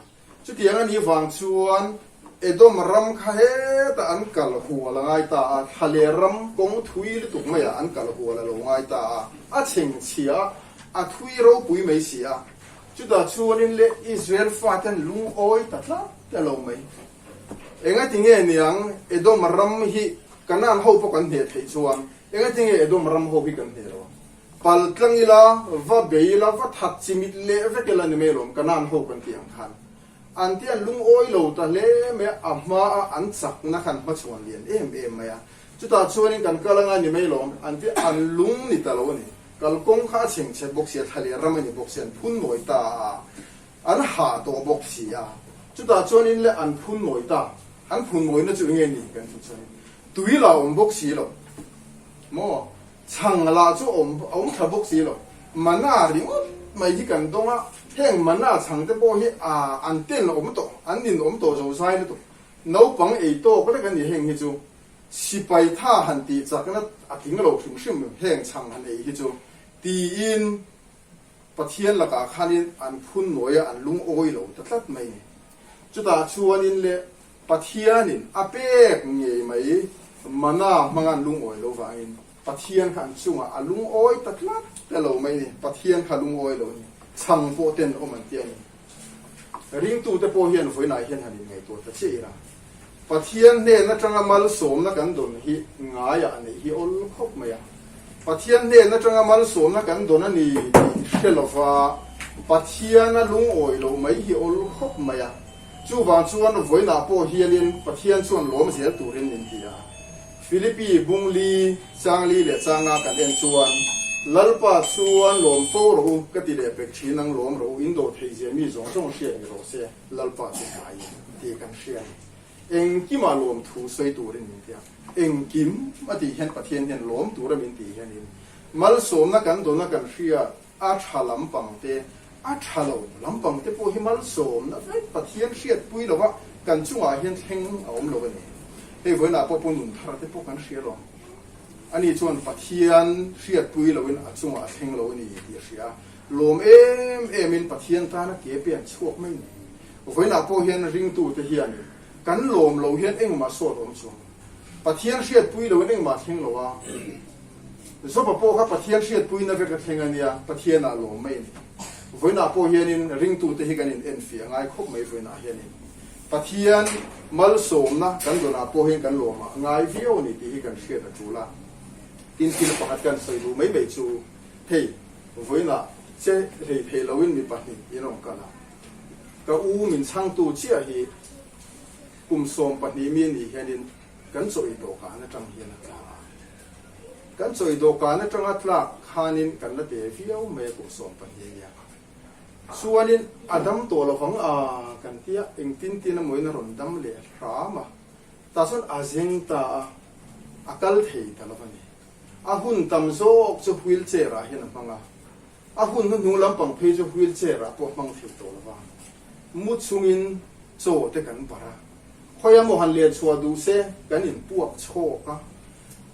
Chutiang a nih vang chuan Edom ram kha hetah an kal hual a ngai ta a, thlaler ram kawng thui lutuk maiah an kal hual a lo ngai ta a, a chhengchhia a, a thui ropui mai si a. Chutah chuanin le Israel faten lungawi ta tlat ta lo mai. Engati nge niang Edom ram hi Kanaan ho pawh kan hneh theih chuan engati nge Edom ram ho hi kan hneh lo ang? Pal tlang ila, va bei ila, va that chimit leh vek ila ni mai lawm Kanaan ho kan tih ang khan. An ti an lungawi lo ta hle mai a, a hmaa an chakna khan hmachhuan lian em em mai a. Chutah chuanin kan kal anga ni mai lawm an ti an lung ni ta lo a ni. Kalkawng kha a chheng chhe bawk si a, thla leh ram a ni bawk si, an phun nawi ta a, an hah tawh bawk si a. Chutah chuanin le an phun nawi ta, an phun nawina chu enge ni kan tih chuanin tui lah awm bawk si lo maw, chhang lah chu awm a awm tha bawk si lo, mana ringawt mai hi kan dawng a, heng mana chhang te pawh hi a an ten awm tawh, an nin awm tawh zo zai lutuk, naupang ei tawk lek a ni heng hi chu. Sipai tha han tih chakna a tling lo hrim hrim heng chhang han ei hi chu tiin Pathian lakah khanin an phun nawi a, an lungawi lo ta tlat mai ni. Chutah chuanin le Pathianin a pek ngei mai mana hmanga an lungawi lo vangin Pathian kha an chungah a lungawi ta tlat ta lo mai ni. Pathian kha lungawi lo a ni. Chhang pawh ten awm an ti a ni. Ringtute pawh hian vawiinah hian han inngaihtuah ta chiah ila. Pathian hnen atanga malsawmna kan dawn hi ngaiah a neih hi awl khawp mai a. Pathian hnen atanga malsawmna kan dawn a ni tih hre lova Pathiana lungawi loh mai hi awl khawp mai a. Chuvang chuan vawiinah pawh hianin Pathian chuan lawm zel turin min ti a. Philippi bungli, changli leh changa kan en chuan, Lalpa chuan lawm fo rawh u, ka ti leh pek thin ang lawm rawh u, in dawh theih zia mi zawng zawng hriat ni rawh se, Lalpa chu hnai in tih kan hria a ni. Engkimah lawm thu sawi turin min ti a, engkim a tih hian Pathian hian lawm tura min tih hianin malsawmna kan dawna kan hriat a tha lampang te, a tha lo lampang te pawh hi malsawmna vek Pathian hriatpui lova kan chungah hian thleng a awm lo a ni. Hei vawiinah pawh Pu Nunthara te pawh kan hria lo. Ani chuan Pathian hriatpui loin a chungah a thleng lo a ni tih a hria a. Lawm em emin Pathian tana ke pe an chhuak mai ni. Vawiinah pawh hian ringtute hianin kan lawm lo hian engmah sawt awm chuang lo. Pathian hriatpui loin engmah thleng lo a. Zopa pawh kha Pathian hriatpuina vek a thleng a nia, Pathianah lawm mai a ni. Vawiinah pawh hianin ringtute hi kan in enfiah ngai khawp mai vawiinah hianin Pathian malsawmna kan dawnah pawh hian kan lawm a ngai viau a ni tih hi kan hriat a tul a. Tin thil pakhat kan sawi duh mai mai chu hei vawiinah che hlei thei loin mi pahnih in rawn kal a, ka u min chhangtu chiah hi kum 12 mi a nih hianin kan chawi dawhkan atang hian a tla a. Kan chawi dawhkan atanga tlak khanin kan la te viau mai a kum 12 a nia. Chuanin a dam tawh lovang a kan tia engtin tin emaw in a rawn dam leh hram a. Tah chuan a zeng ta a, a kal thei ta lo a ni. A hun tam zawk chu wheelchair ah hian a hmang a. A hun hnuhnung lampang phei chu wheel chair ah pawh hmang thei tawh lova, mu chungin chaw te kan barh a, khawi emaw han len chhuah duh se kan in puak chhawk a,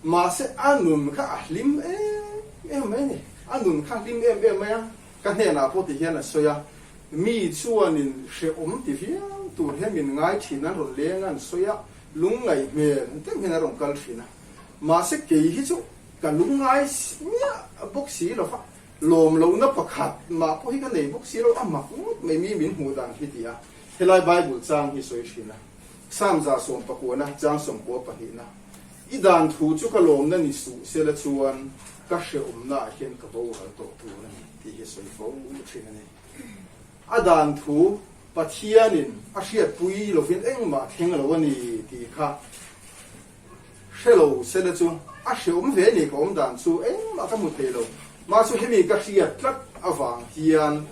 mahse a nun kha a hlim em em mai a ni, a nun kha a hlim em em mai a, ka hnenah pawh ti hian a sawi a, mi chuanin hrehawm ti viau tur hian min ngai thin an rawn leng a an sawi a, lungngaih hmel deuh hian a rawn kal thin a, mahse kei hi chu Ka lungngai miah bawk si lo va, lawm lohna pakhat mah pawh hi ka nei bawk si lo, a mak ngawt mai mi min hmuh dan hi ti a, helai Bible chang hi sawi thin a, Psalm 119 chang sawmkua pahnihna, I dan thu chu ka lawmna ni suh sela chuan ka hrehawmna ah hian ka boral tawh tur a ni tih hi sawi fo thin a ni. A dan thu Pathianin a hriatpui lovin engmah a thleng lo a ni tih kha Hre lo sela chu a hreawm ve ni ka awm dan chu engmah ka hmu thei lo. Mahse hemi ka hriat tlat avang hian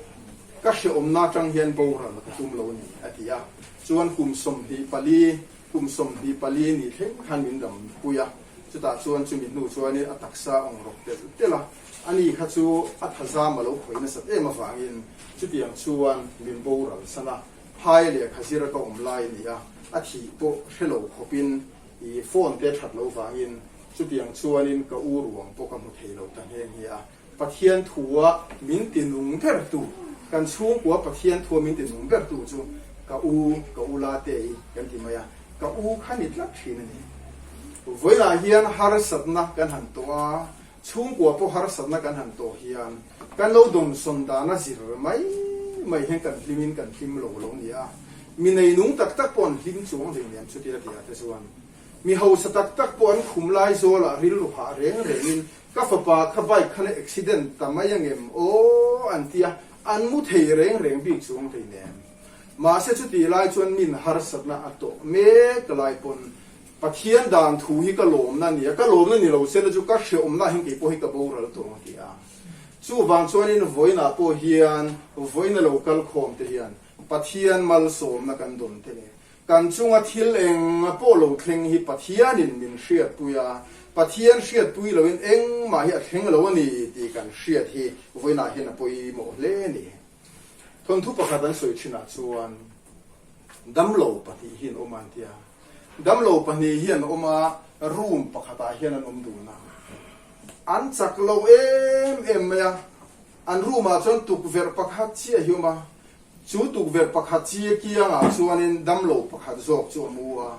ka hreawmna atang hian boral ka tum lo ni a ti a. Chuan kum 24, kum 24 ni thleng khan min dam pui a. Chutah chuan chumi hnu chuanin a taksa awng rawk telh telh a. Ani kha chu a thazam a lo khawih nasat em avangin chutiang chuan min boral san a. Phai lehkha zir ka awm lai a ni a, a thih pawh hre lo khawpin i phone te that lo vangin chutiang chuanin ka u ruang pawh ka hmu thei lo ta nghe nghe a. Pathian thua min ti nung bertu, kan chhungkua Pathian thua min ti nung bertu chu ka u, ka u la te i kan ti mai a, ka u kha ni tlat thin a ni. Vawilah hian harsatna kan han tawh a, Chhungkua pawh harsatna kan han tawh hian kan lo dawnsawn dan a zir mai mai hian kan hlimin kan hlim lo lo ni a. Mi neinung tak tak pawh an hlim chuang hlei nen chutia ti ah te chuan mi hausa tak tak pawh an khum lai zawlah rilru hah reng rengin ka fapa kha bike khan a accident ta mai angem aw an ti a, an mu thei reng reng bik chuang hlei nen. Mahse chutih lai chuan min harsatna a tawh mek lai pawn Pathian dan thu hi ka lawmna a ni a, ka lawmna ni lo sela chu ka hrehawmna hian kei pawh hi ka boral tawh ang a ti a. Chuvang chuanin vawiinah pawh hian vawiina lo kal khawm te hian Pathian malsawmna kan dawn te leh kan chunga thil eng pawh lo thleng hi Pathianin min hriatpui a, Pathian hriatpui loin engmah hi a thleng lo a ni tih kan hriat hi vawiinah hian a pawimawh hle a ni. Thawnthu pakhat an sawi thinah chuan damlo pahnih hi an awm a an ti a. Damlo pahnih hi an awm a, room pakhatah hian an awm dun a. An chak lo em em mai a, an room ah chuan tukverh pakhat chiah hi awm a, chu tukverh pakhat chi kiangah chuanin damlo pakhat zawk chu a mu a.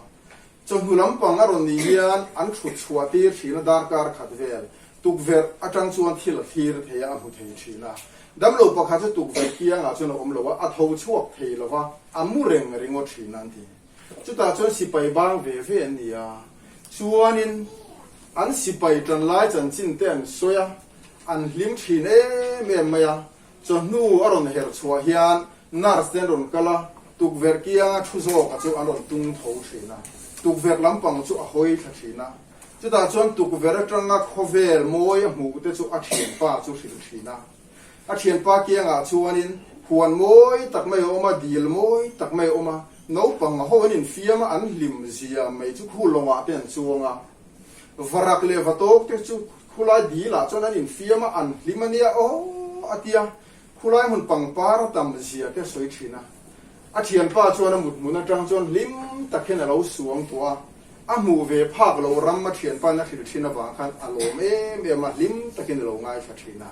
Chawhnu lampang a rawn nih hian an thut chhuah tir thin a, darkar khat vel tukverh atang chuan thil a thlir thei a, a hmu thei thin a. Damlo pakhat chu tukverh kiangah chuan a awm lo a, a tho chhuak thei lo va, a mu reng ringawt thin a an ti. Chutah chuan sipai bang ve ve an ni a, chuanin an sipai tan lai chanchin te an sawi a, an hlim thin em em mai a. Chawhnu a rawn her chhuah hian nurse te an rawn kal a, tukverh kianga thu zawka chu an rawn tung tho thin a, tukverh lampang chu a hawi thla thin a. Chutah chuan tukverh atanga khawvel mawi a hmuh te chu a thianpa chu hrilh thin a. A thianpa kiangah chuanin huan mawi tak mai a awm a, dil mawi tak mai a awm a, naupang ho an infiam a, an hlim zia mai chu khu lawngah te an chuang a. Varak leh vatawk te chu khulai dilah chuan an infiam a, an hlim a nia aw a ti a, khulai hmun pangpar a tam zia te a sawi thin a. A thianpa chuan a mut hmun atang chuan hlim tak hian a lo suang tawh a, A hmuh ve phak lo ram a thianpa'n a hrilh thin avang khan a lawm em em a, hlim takin a lo ngaithla thin a.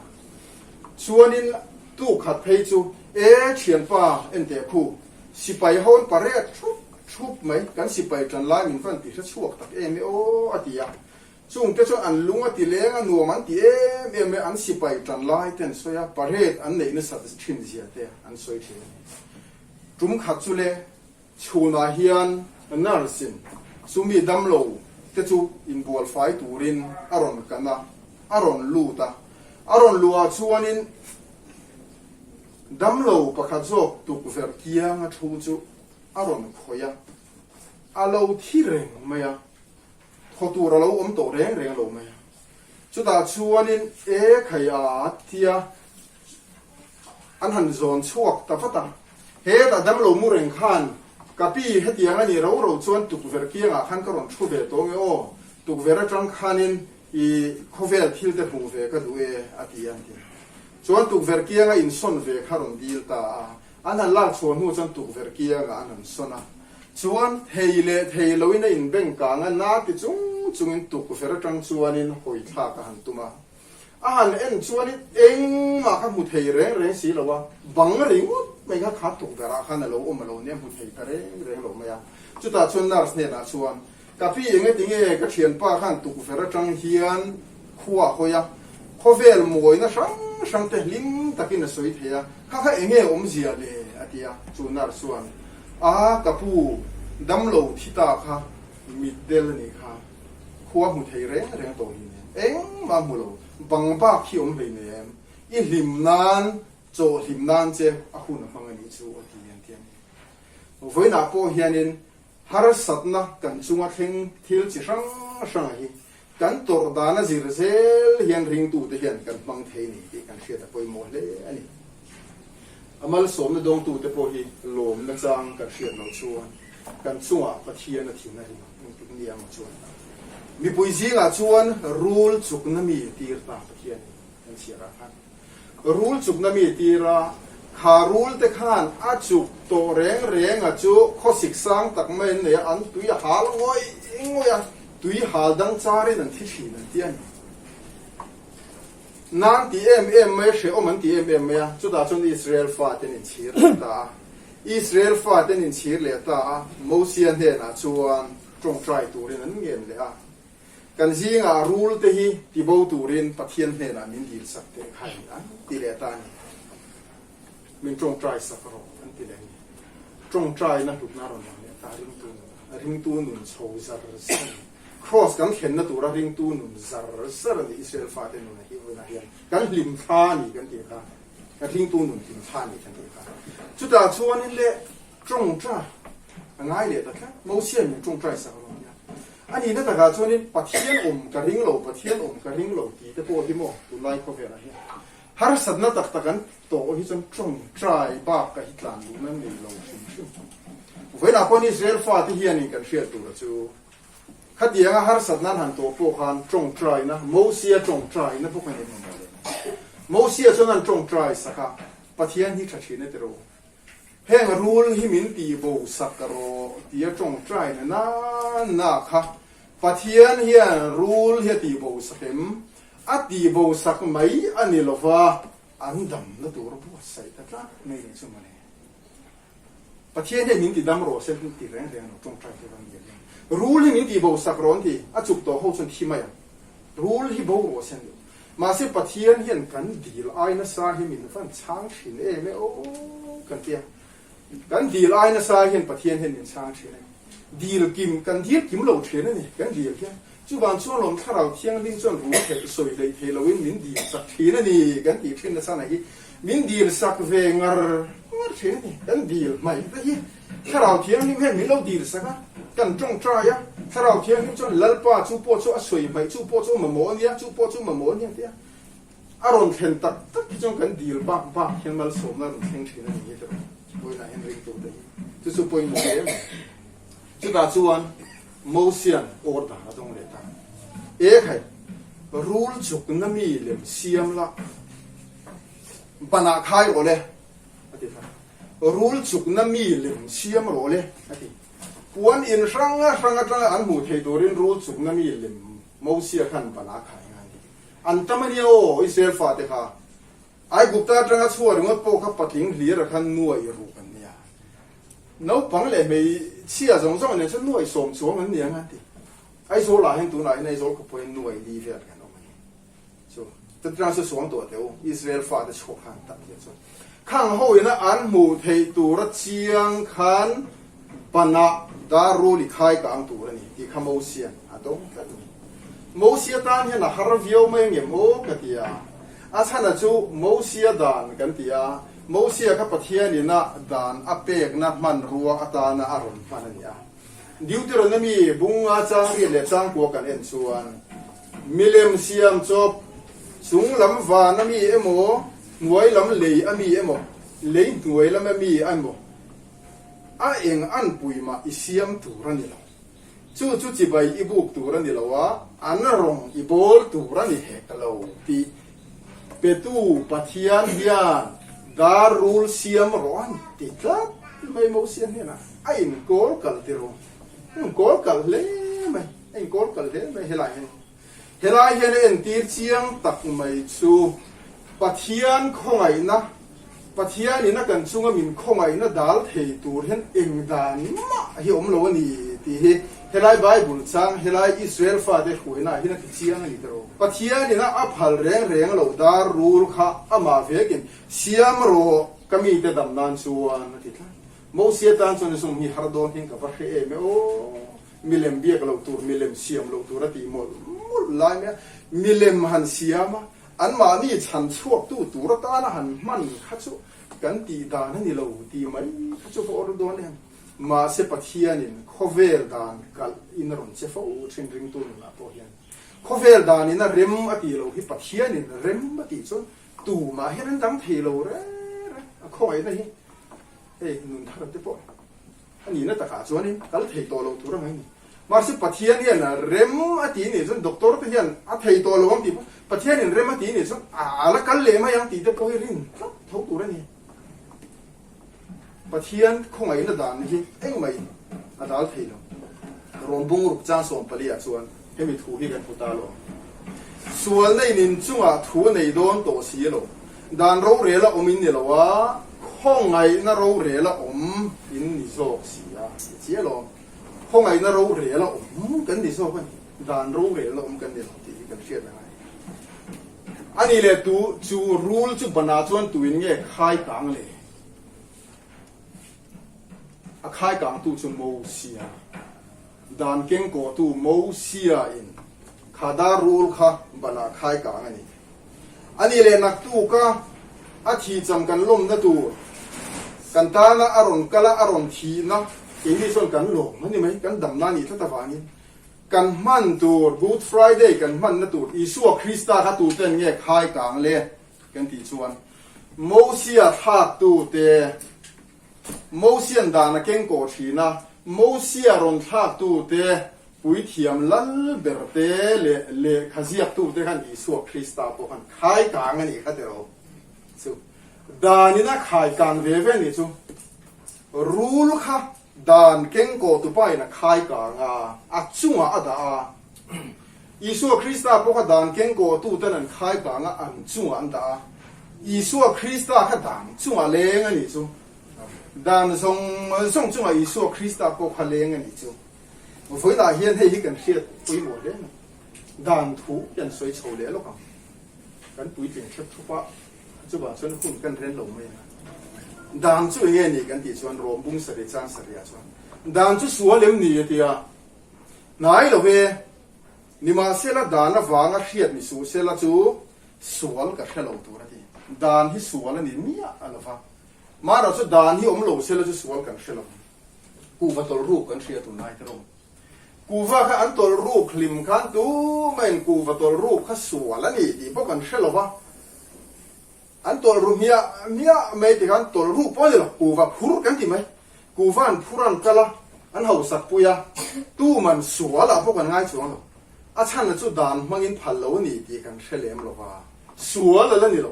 Chuanin tuk khat phei chu, E thianpa, enteh khu, sipai ho an parek thup thup mai, kan sipai tan lai min van ti hre chhuak tak em e aw, a ti a. Chungte chuan an lung a ti leng a, nuam an ti em em e, an sipai tan lai te an sawi a, parade an neih nasat thin zia te an sawi thin a ni. Tum khat chu le, Chhunah hian nurse in chumi damlo te chu inbual fai turin a rawn kan a, a rawn lut a. A rawn luhah chuanin damlo pakhat zawk tukverh kianga thu chu a rawn khawih a, a lo thi reng mai a, thaw tur a lo awm tawh reng reng lo mai a. Chutah chuanin e khai a tia An han zawn chhuak ta vat a, Hetah damlo mu reng khan ka pi hetiang a nih ro ro chuan tukverh kiangah khan ka rawn thu ve tawh nge aw, tukverh atang khanin i khawvel thil te hmuh ve ka duh e a ti a an ti. Chuan tukverh kianga insawn ve kha rawn dil ta a. An han lak chhuah hnu chuan tukverh kiangah an han sawn a. Chuan thei leh thei loin a inbeng kang a, na ti chung chungin tukverh atang chuanin hawi thlak a han tum a. A han en chuanin engmah kha hmu thei reng reng si lo a, bang ringawt mai kha kha tukverh ah khan a lo awm a lo nia hmu thei ta reng reng lo mai a. Chutah chuan nurse hnenah chuan, Ka pi engeti nge ka thianpa khan tukverh atang hian khua a hawi a, khawvel mawina hrang hrang te hlim takin a sawi thei a, kha kha enge awmzia le? a ti a. Chu nurse chuan, A, ka pu, damlo thi ta kha mitdel a nih kha. Khua hmu thei reng reng tawh hi nen engmah hmu lo, bang bak hi awm hlei nem, i hlim nan, chaw hlim nan che a hun a hmang a nih chu a ti an ti a ni. Vawiinah pawh hianin harsatna kan chunga thleng thil chi hrang hranga hi kan tawrh dana zir zel hian ringtute hian kan hmang thei ni tih kan hriat a pawimawh hle a ni. A malsawmna dawngtute pawh hi lawmna chang kan hriat loh chuan kan chungah Pathian a thin a ring engtik nia maw chuan mipui zingah chuan rul chukna mi tir ta Pathian hi kan chhiar ah khan rul chukna mi tir a, kha rul te khan a chuk tawh reng reng a chu khawsik sang tak mai an nei a, an tui a hal ngawih ngawih a, tui hal dang charin an thi thin an ti a ni. Nan ti em em mai, hrehawm an ti em em mai a, chutah chuan Israel fate an inchhir leh ta a. Israel fate an inchhir leh ta a, Mosia hnenah chuan tawngtai turin an ngen leh a. Kan zingah rul te hi tibo turin Pathian hnenah min dil sak teh kha ni an ti leh ta a ni. Min tawngtai sak rawh an ti leh a ni. Tawngtaina hlutna rawn lang leh ta, ringtu nun, ringtu nun chho zar zar a ni. Kraws kan thlenna tura ringtu nun zar zar a ni, Israel fate nuna hi vawiinah hian kan hlim thla a ni kan tih kha, kan ringtu nun hlim thla a ni kan tih kha. Chutah chuanin le tawngtai a ngai leh ta tlat, Mosia min tawngtai sak lo nia. A nihna takah chuanin Pathian awm ka ring lo, Pathian awm ka ring lo tih te pawh hi maw tunlai khawvelah hian harsatna tak tak an tawh hi chuan tawngtai bak ka hi tlan duhna nei lo hrim hrim. Vawiinah pawhin Israel fate hianin kan hriat tura chu Khatianga harsatna an han tawh pawh khan tawngtaina, Mosia tawngtaina bawk a ni emaw mawle. Mosia chuan an tawngtai sak a, Pathian hi tha thin e tiraw? Heng rul hi min tih bo sak rawh tia tawngtaina na na kha Pathian hian rul hi a tih bo sak em? A tih bo sak mai a ni lova, an damna tur buatsaih ta tlat mai ni chu mawle. Pathian hian min ti dam rawh se ti reng reng lo tawngtai te vang dial hian rul hi min ti bo sak rawh an ti a chuk tawh ho chuan thi mai ang rul hi bo rawh se an ti mahse Pathian hian kan dil ai nasa hi min van chhang thin em e aw kan tia kan dil ai nasa hian Pathian hian min chhang thin e dil kim kan dil kim lo thin a ni kan dil hian Chuvang chuan lawm Thlarau Thianghlim chuan rul theih sawi hleih thei loin min dil sak thin a ni kan tih thin nasa na hi min dil sak ve ngar ngar thin a ni. Kan dil hmaih te hi Thlarau Thianghlim hian min lo dil sak a, kan tawngtai a, Thlarau Thianghlim chuan Lalpa chu pawh chu a sawi hmaih chu pawh chu mamawh a nia, chu pawh chu mamawh a nia tia a rawn thlen tak tak hi chuan kan dil bak bak hian malsawmna a rawn thleng thin a ni hi tiraw vawiinah hian ringtute hi chu chu pawimawh hle mai. Chutah chuan Mosian order a dawng leh ta. E khai, rul chukna mi lem siam la, banah khai rawh le, a ti kha. Rul chukna mi lem siam rawh le, a ti. Puan in hrang hrang atanga an hmuh theih turin rul chukna mi lem Mosia khan banah khai ngai a ni. An tam a nia aw, Israel fate kha. Aigupta atanga chhuah ringawt pawh kha patling hlir a khan nuai ruk an nia. Naupang leh hmeichhia zawng zawng nen chuan nuai sawm chuang an ni ang a ti. Aizawl ah hian tunah hian Aizawl khawpui hian nuai li vel kan awm a ni. Chu chutiang chu suang tuah teh u, Israel fate chhuak khan tak hian chuan khang ho ina an hmuh theih tura chiang khan banah dar rul i khai kang tur a ni tih kha Mosian a dawng tlat a ni. Mosia tan hian a har viau mai angem aw ka ti a. A chhana chu Mosia dan kan ti a, Mosia kha Pathianin a dan a pekna hmanrua atana a rawn hman a ni a. Deuteronomy bunga changriat leh changkua kan en chuan milem siam chawp chung lam van a mi emaw, hnuai lam lei a mi emaw, lei hnuai lam a mi emaw a eng anpui mah i siam tur a ni lo. Chu chu chibai i buk tur a ni lo a, an rawng i bawl tur a ni hek lo tih. petu Pathian hian dar rul siam rawh a ni ti tlat mai Mosia hnenah a inkawl kal ti rawh. A inkawl kal hle mai, a inkawl kal hle mai helai hian. Helai hian a entir chiang tak mai chu Pathian khawngaihna, Pathianin a kan chunga min khawngaihna dal thei tur hian eng dan mah hi awm lo a ni tih hi helai Bible chang, helai Israel fate hruaina ah hian a ti chiang a ni tawh. Pathianin a a phal reng reng lo dar rul kha amah vekin siam rawh ka mite dam nan chuan a ti tlat. Mosia tan chuan zung hi har dawn hian ka va hre em e aw. Milem biak loh tur, milem siam loh tur a tih mawlh mawlh lai mai a, milem han siam a, anmahni chhan chhuaktu tur atana han hman kha chu kan tih dan a ni lo tih mai kha chu va awr dawn em. Mahse Pathianin khawvel dan kalh in a rawn che fo thin ringtu nunah pawh hian khawvel danin a rem a tih loh hi Pathianin rem a tih chuan tumah hian an dang thei lo reng reng a khawngaihna hi hei nun thar te pawh A nihna takah chuanin kal thei tawh loh tur a ngai ni. Mahse Pathian hian rem a ti nih chuan doctor te hian a thei tawh lo ang tih pawh Pathianin rem a ti nih chuan a la kal leh mai ang tih te pawh hi rin tlat tho tur a ni. Pathian khawngaihna dan hi engmah in a dal thei lo. Rawm bungruk chang 14 ah chuan hemi thu hi kan hmu ta lo ang. Sualna in inchungah thu a nei dawn tawh si lo. Dan rorel a awm in ni lo a, khawngaihna rorel a awm in ni zawk si a, ti chiah alawm. Khawngaihna rorel a awm kan ni zawk a ni, dan rorel a awm kan ni lo tih hi kan hriat a ngai. A nih leh tu chu rul chu banah chuan tuin nge khai kang le? A khai kangtu chu Mosia, dan kengkawhtu Mosia in kha dar rul kha banah khai kang a ni. A nih leh naktuka a thihcham kan lawmna tur kan tana a rawn kal a, a rawn thihna keini chuan kan lawm a ni mai, kan damna a nih tlat avangin kan hman tur Good Friday kan hmanna tur Isua Krista kha tuten nge khai kang le kan tih chuan Mosia thlaktute Mosian dan a keng kawh thin a, Mosia rawn thlaktute, puithiam lal ber te leh lehkha ziaktute khan Isua Krista pawh khan khai kang a nih kha tiraw chu. Danin a khai kang ve ve a nih chu. Rul kha dan keng kawh tupain a khai kang a, a chungah a dah a. Isua Krista pawh kha dan keng kawhtuten an khai kang a, an chungah an dah a. Isua Krista kha dan chungah leng a nih chu. Dan zawng zawng chungah Isua Krista pawh kha leng a nih chu. Vawiinah hian hei hi kan hriat pawimawh hle mai. Dan thu hi an sawi chho leh lawk ang. Kan puitling hrep thup a, chuvang chuan hun kan ren lo mai ang a. Dan chu enge ni kan tih chuan Rom bung sarih chang sarihah chuan dan chu sual em ni a ti a. Hnai lo ve, nimahsela dan avanga hriat ni suh sela chu sual ka hre lo tur a ti. Dan hi sual a ni miah a lo va. Mahrawh chu dan hi awm lo sela chu sual kan hre lo. Kuhva tawlh ruk kan hria tunlai te rawh. Kuhva kha an tawlh ruk hlim khan tumahin kuhva tawlh ruk kha sual a ni tih pawh kan hre lo va. An tawlh ru hmiah hmiah mai ti khan tawlh ruk pawh a ni lo, kuhva phur kan ti mai. Kuhva an phur an kal a, an hausak pui a, tuman sual ah pawh kan ngai chuang lo. A chhan chu dan hmangin phal lo a ni tih kan hre lem lo va, sual a la ni lo.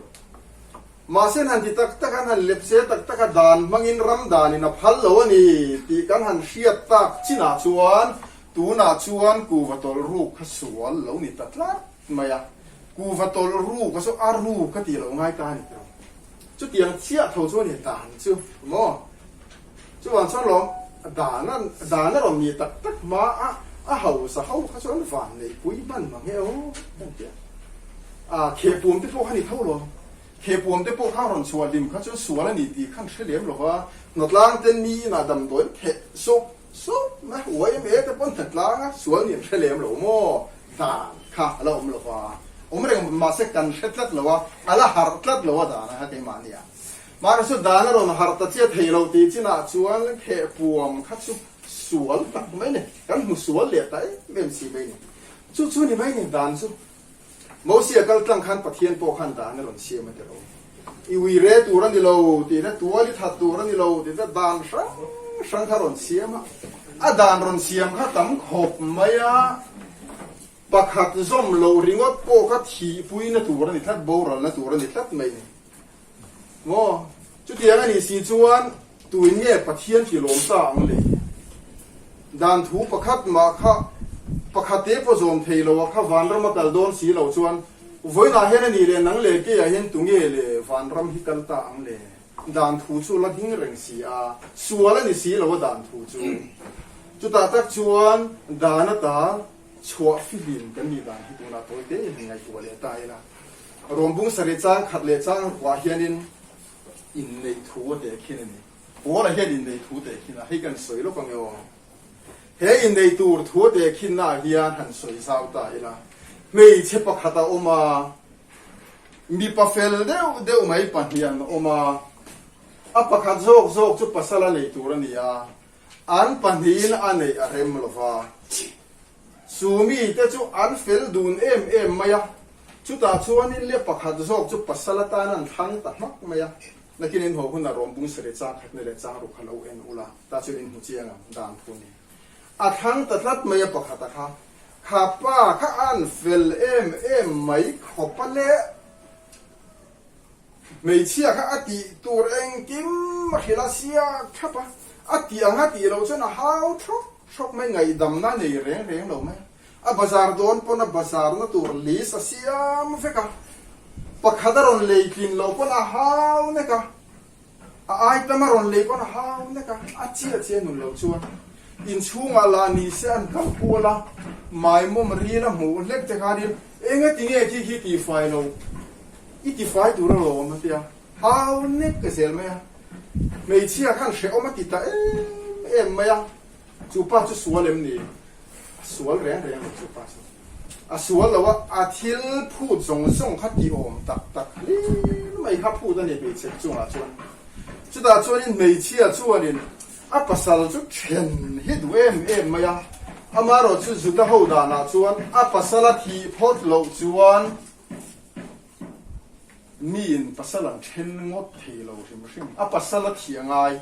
Mahse an han ti tak tak a, an han lepse tak tak a, dan hmangin ram danin a phal lo a ni tih kan han hriat tak chinah chuan tunah chuan kuhva tawlh ruk kha sual lo ni ta tlat mai a. Kuhva tawlh ruk a chu a ruk a tih loh ngai ta a ni tawh. Chutiang chiah tho chu a ni dan chu maw? Chuvang chuan lawm dan a dan a rawn ni tak tak hma a a hausa ho kha chu an van neih pui hman mang e aw ka ti a. A khehpuam te pawh kha ni tho lawm. Khehpuam te pawh kha rawn chhuah hlim kha chuan sual a ni tih khan hre lem lo va, hnawtlang ten mi inah damdawi theh sawp sawp mai YMA te pawh hnatlang a sual ni an hre lem lo maw? Dan kha a la awm lo va, awm reng mahse kan hre tlat lo a, a la harh tlat lo a dan a kha keimahni a. Mahse chu dan a rawn harh ta chiah thei lo tih chinah chuan khehpuam kha chu sual tak mai ni, kan hmu sual leh ta em em si mai ni. Chu chu ni mai ni dan chu. Mosia kal tlang khan Pathian pawh khan dan a rawn siam a ti lo. I ui re tur a ni lo tih te, tual i that tur a ni lo tih te dan hrang hrang kha rawn siam a. A dan rawn siam kha tam khawp mai a. Pakhat zawm loh ringawt pawh kha thihpuina tur a ni tlat, boralna tur a ni tlat mai ni. Maw? Chutiang a nih si chuan tuin nge Pathian hi lawm ta ang le? Dan thu pakhat mah kha pakhat te pawh zawm thei lo a kha vanram a kal dawn si lo chuan vawiinah hian a nih leh nang leh keiah hian tunge le vanram hi kal ta ang le? Dan thu chu la ding reng si a, sual a ni si lo a dan thu chu. Chutah tak chuan dan ata chhuah fihlim kan nih dan hi tunah tawi te in han ngaihtuah leh ta ila. Rawmbung sarih chang khat leh chang ruah hianin inneih thu a teh khin a ni. Paula hian inneih thu teh khin a, hei kan sawi lawk ang e aw. He inneih tur thu a teh khinnaah hian han sawi zau ta ila, hmeichhe pakhat a awm a, mipa fel deuh deuh mai pahnih an awm a, a pakhat zawk zawk chu pasal a nei tur a ni a, an pahnihin a neih a rem lo va. Chu mite chu an fel dun em em mai a, chutah chuanin le pakhat zawk chu pasal atan an thlang ta hmak mai a, nakin in haw hunah rawmbung sarih chang khatna leh chang ruk kha lo en ula, tah chuan in hmu chiang ang, dan thu ni. A thlang ta tlat mai a pakhata kha, kha pa kha an fel em em mai khawp a le. Hmeichhia kha a tih tur engkim a hrilh a siak thlap a, a tih ang a tih loh chuan a hau thlawk thlawk mai, ngaihdamna a nei reng reng lo mai. A bazar dawn pawn a bazarna tur list a siam vek a, pakhat a rawn lei tlin loh pawn a hau nek a, a item a rawn lei pawn a hau nek a, a chiah chiah nun loh chuan inchhungah lah ni se an kal kual a, maimawm ril a hmuh hlek te khanin engati nge khi khi tihfai lo I tifai tur a lawm a tia, hau nek ka zel mai a, hmeichhia khan hrehawm a ti ta em em mai a, chu pa chu sual em ni? A sual reng reng lo chu pa chu, a sual lo a, a thil phut zawng zawng kha ti awm tak tak hlir mai kha phut a ni hmeichhe chungah chuan. Chutah chuanin hmeichhia chuanin a pasal chu then hi duh em em mai a, amaherawhchu Juda ho danah chuan a pasal a thih phawt loh chuan, Miin pasal an then ngawt thei lo hrim hrim. A pasal a thih a ngai.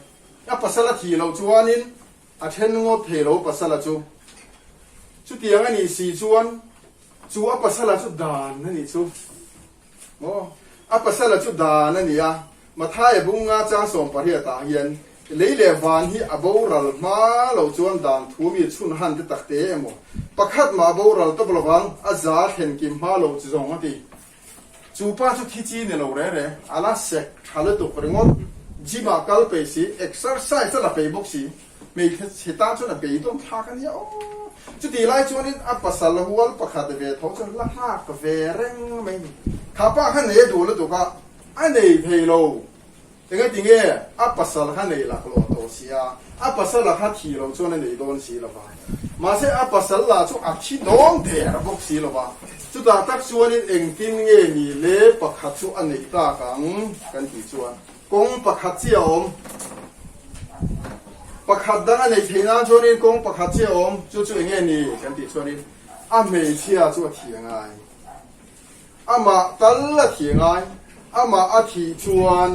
A pasal a thih loh chuanin a then ngawt thei lo pasala chu. Chutiang a nih si chuan chu a pasala chu dan a nih chu. Maw? A pasala chu dan a ni a. Mathaia bunga chang sawmpariat ah hian lei leh van hi a boral hma lo chuan dan thu mi chhun han te tak te emaw pakhat mah a boral tawp lovang a za thlen kim hma lo chi zawng a ti. Chu pa chu thi chi ni lo re re, a la sek tha lutuk ringawt, gym ah kal peih si, exercise a la peih bawk si, hmeichhe tan chuan a beidawm thlak a nia aw. Chutih lai chuanin a pasal hual pakhat ve tho chuan la nghak ve reng mai ni. Kha pa kha nei a duh lutuk a. A nei thei lo. Engati nge a pasal kha nei laklawh tawh si a, a pasala kha thi lo chuan a nei dawn si lo va. Mahse a pasal lah chu a thi dawn der bawk si lo va. Chutah tak chuanin engtin nge ni le pakhat chu a neih tak ang kan tih chuan kawng pakhat chiah a awm. Pakhat dang a neih theih nan chuanin kawng pakhat chiah a awm. Chu chu enge ni kan tih chuanin a hmeichhia chu a thi a ngai. Amah tal a thih ngai. Amah a thih chuan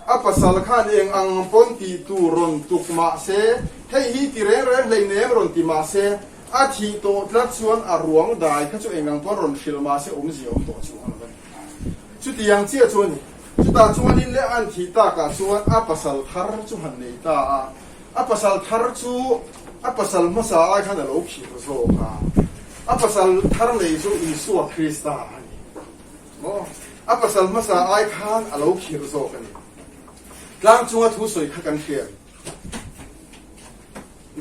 a pasal khan eng ang pawn tih tur rawn tuk mah se, hei hi ti reng reng hleinem rawn ti mah se, a thih tawh tlat chuan a ruang dai kha chu eng ang pawn rawn hrilh mah se awmzia awm tawh chuang lo a ni. Chutiang chiah chu a ni. Chutah chuanin leh an thih takah chuan a pasal thar chu han nei ta a. A pasal thar chu a pasal hmasa ai khan a lo khir zawk a, a pasal thar nei chu Isua Krista a ni. Maw? A pasal hmasa ai khan a lo khir zawk a ni. Tlang chunga thu sawi kha kan hriat.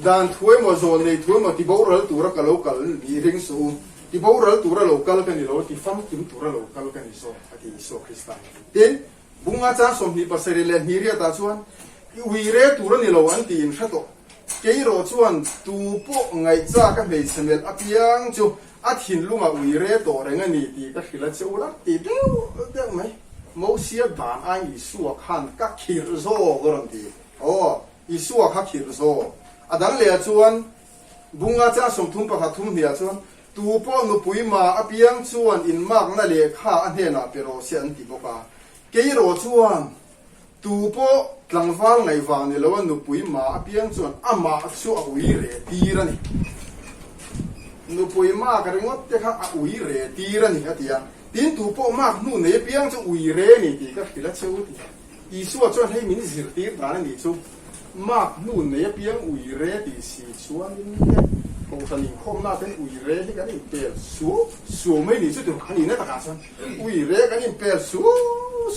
Dan thu emaw, zawl nei thu emaw ti boral tura ka lo kal ni ring suh u. Ti boral tura lo kal ka ni lo, ti famkim tura lo kal ka ni zawk a ti Isua Krista. Tin, Bunga chang 27 leh hnihriatah chuan, I ui re tur a ni lo an tiin hre tawh. Keirawh chuan tu pawh ngaihchak a hmeichhe melh apiang chu a thinlungah ui re tawh reng a ni tih ka hrilh a che ula ti deuh deuh mai. Mosia dan aiin Isua khan ka khirh zawk a rawn ti. Aw, Isua kha khirh zawk. A dang lehah chuan Bunga chang 30 pakhat thum hniah chuan, Tu pawh nupui ma apiang chuan inmakna lehkha a hnenah pe rawh se an ti bawk a. Keirawh chuan tu pawh tlangval ngaihvang ni loa nupui ma apiang chuan amah chu a ui reh tir a ni. Nupui mark ringawt te kha a ui re tir a ni, a ti a. Tin, tu pawh mark hnu nei apiang chu ui re a ni tih ka hrilh a che u ti. Isua chuan hei min zirtir dan a nih chu, mark hnu nei apiang ui re tih si chuanin le Kohhran inkhawmna ten ui re hi kan inpel suau suau mai ni chu ti a nihna takah chuan ui re kan inpel suau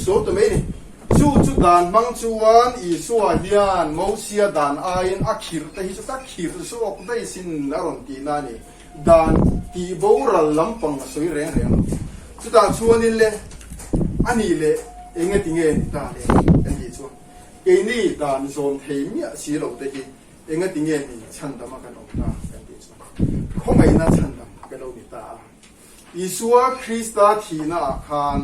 suau ta mai a ni. Chu chu dan hmang chuan Isua hian Mosia dan aiin a khirh te hi chu ka khirh zawk daih sin a rawn tihna a ni. Dan tih boral lampang a sawi reng reng lo. Chutah chuanin le a nih leh enge tinge ni ta le kan tih chuan keini dan zawm thei miah si lo te hi enge tinge ni chhandam a kan awm ta kan tih chuan khawngaihna chhandam ka lo ni ta a. Isua Krista thihna ah khan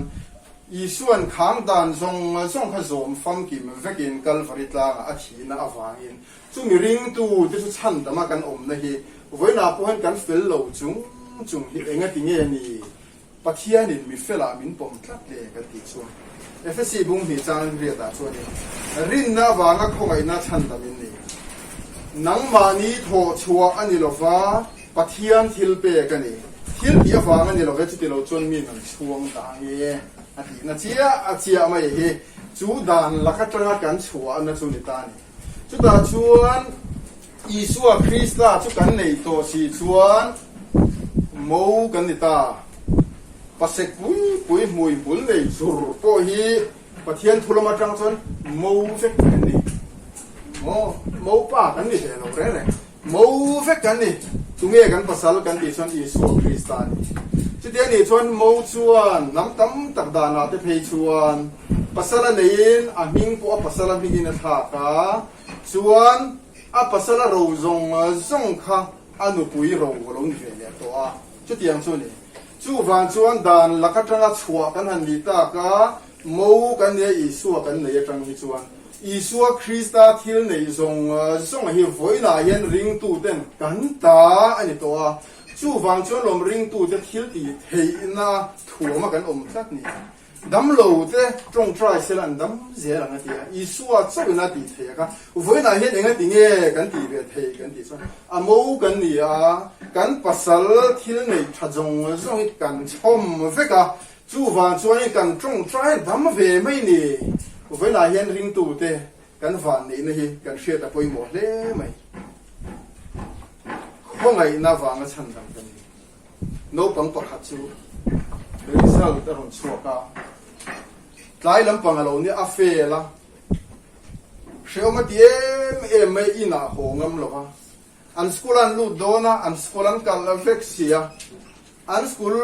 Isuan khang dan zawng zawng kha zawm famkim vekin Kalvari tlangah a thihna avangin Chumi ringtu te chu chhandama kan awmna hi vawiinah pawh hian kan fel lo chung chung hi enga ti nge ni? Pathianin mi felah min pawm tlat le kan tih chuan Efesi bung hnih chang riatah chuanin rinna avanga khawngaihna chhandam in ni. Nangmahni thawh chhuah a ni lova Pathian thil pek a ni. Thil tih avang a ni love chuti lo chuan mi an chhuang ta nge a tihna chiah a chiah mai hi chu dan lak atanga kan chhuahna chu ni ta a ni. Chutah chuan Isua Krista chu kan nei tawh si chuan mo kan ni ta. Pasek pui pui hmui hmul nei zur pawh hi Pathian thu lam atang chuan mo vek kan ni. Maw, mo pa kan ni ve lo reng reng. Mo vek kan ni. Tunge kan pasal kan tih chuan Isua Krista a ni. Chutia nih chuan mo chuan hnam tam tak danah te phei chuan pasal a neiin a hming pawh a pasal a hmingin a thlak a, chuan a pasal a ro zawng zawng kha a nupui ro a lo ni ve leh tawh a, chutiang chu a ni. Chuvang chuan dan lak atanga chhuah kan han nih tak a, mo kan nia Isua kan nei atang hi chuan Isua Krista thil neih zawng zawng hi vawiinah hian ringtuten kan ta a ni tawh a, chuvang chuan lawm ringtute thil tih theihna thuama kan awm tlat ni. Damlo te tawngtai sela an dam zel ang a ti a, Isua chauhin a tih theih a kha. Vawiinah hian enga ti nge kan tih ve theih kan tih chuan a mo kan ni a, kan pasal thil neih tha zawng zawng hi kan chhawm vek a, Chuvang chuanin kan tawngtai dam ve mai ni. Vawiinah hian ringtute kan vanneihna hi kan hriat a pawimawh hle mai. Khawngaihna vanga chhandam kan ni. Naupang pakhat chu result a rawn chhuak a, tlai lampang a lo nia a fail a, hrehawm a ti em em mai inah haw ngam lo va, an school a an lut dawn a, an school an kalh vek si a, an school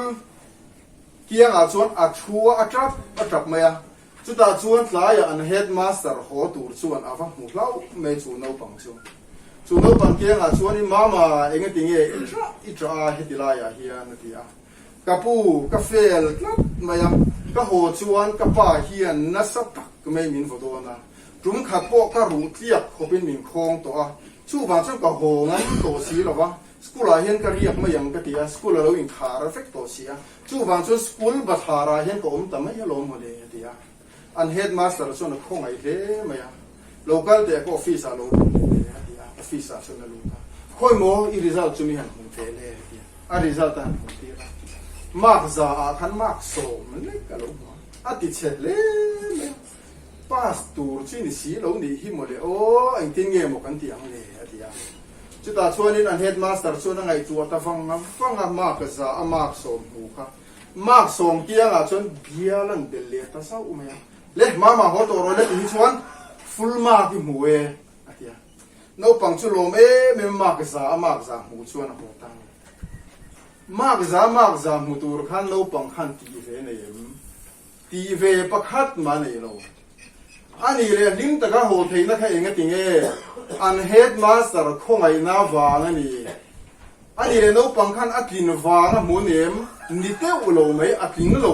Kiangah chuan a thu a tap a tap mai a, chutah chuan tlaiah an headmaster haw tur chuan a va hmu hlauh mai chu naupang chu. Chu naupang kiangah chuanin Mama enge tinge i tah i tah a heti laiah hian a ti a. Ka pu ka fail tlat mai a, ka haw chuan ka pa hian nasa tak mai min vaw dawn a, tum khat pawh ka ruh tliak khawpin min khawng tawh a, chuvang chuan ka haw ngam tawh si lo va, School ah hian ka riak mai ang ka ti a, school a lo inkhar vek tawh si a, chuvang chuan school bathlar ah hian ka awm ta mai alawm mawle a ti a, an headmaster chuan a khawngaih hle mai a, lo kal teh ka office ah lo lut leh le a ti a, office ah chuan a lut a, khawi maw i result chu mi han hmu teh le a ti a, a result a han hmu tir a, mark za ah khan mark 10 lek a lo hmu a, a ti chhe hle mai a, pass tur chu ni si lo nih hi mawle aw engtin nge maw kan ti ang le a ti a. Chutah chuanin an headmaster chuan a ngaihtuah ta vang vang a, mark za a mark 10 hmu kha. Mark 10 kiangah chuan bial an bel leh ta zauh mai a. Le, mama haw tawh rawh le ti hi chuan full mark i hmu e a ti a. Naupang chu lawm em em mark za a mark za hmu chuan a haw ta a ni. Mark za a mark za hmu tur khan naupang khan tih ve nei em? Tih ve pakhat mah nei lo. A nih leh hlim taka haw theihna kha eng a ti nge? An headmaster khawngaihna vang a ni. A nih leh naupang khan a tlin vang a hmu nem ni teuh lo mai, a tling lo.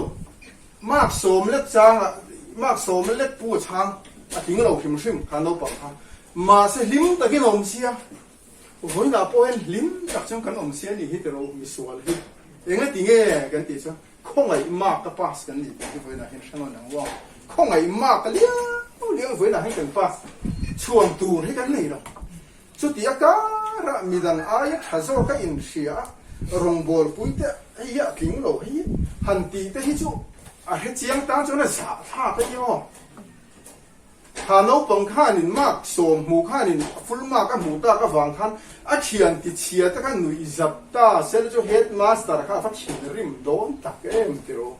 Mark 10 lek chang ah, mark 10 lek pu a chhang, a tling lo hrim hrim kha naupang kha. Mahse hlim takin a awm sia. Vawiinah pawh hian hlim tak chuan kan awm sia a nih hi tiraw misual hi. Eng a ti nge kan tih chuan Khawngaih mark a pass kan nih tih hi vawiinah hian hre nawn ang uang. Khawngaih mark a liau liau vawiinah hian kan pass chhuan tur hi kan nei lo. Chuti a karah midang aia tha zawk a inhria a. Rawngbawl pui te hei hi a tling lo hei han tih te hi chu a hre chiang tan chuan a zahthlak a ni aw. Kha naupang khanin mark 10 khanin full mark a hmuh tak avang khan a thian ti chhia te kha nuih zap ta sela chu headmaster kha a va thinrim dawn tak em tiraw.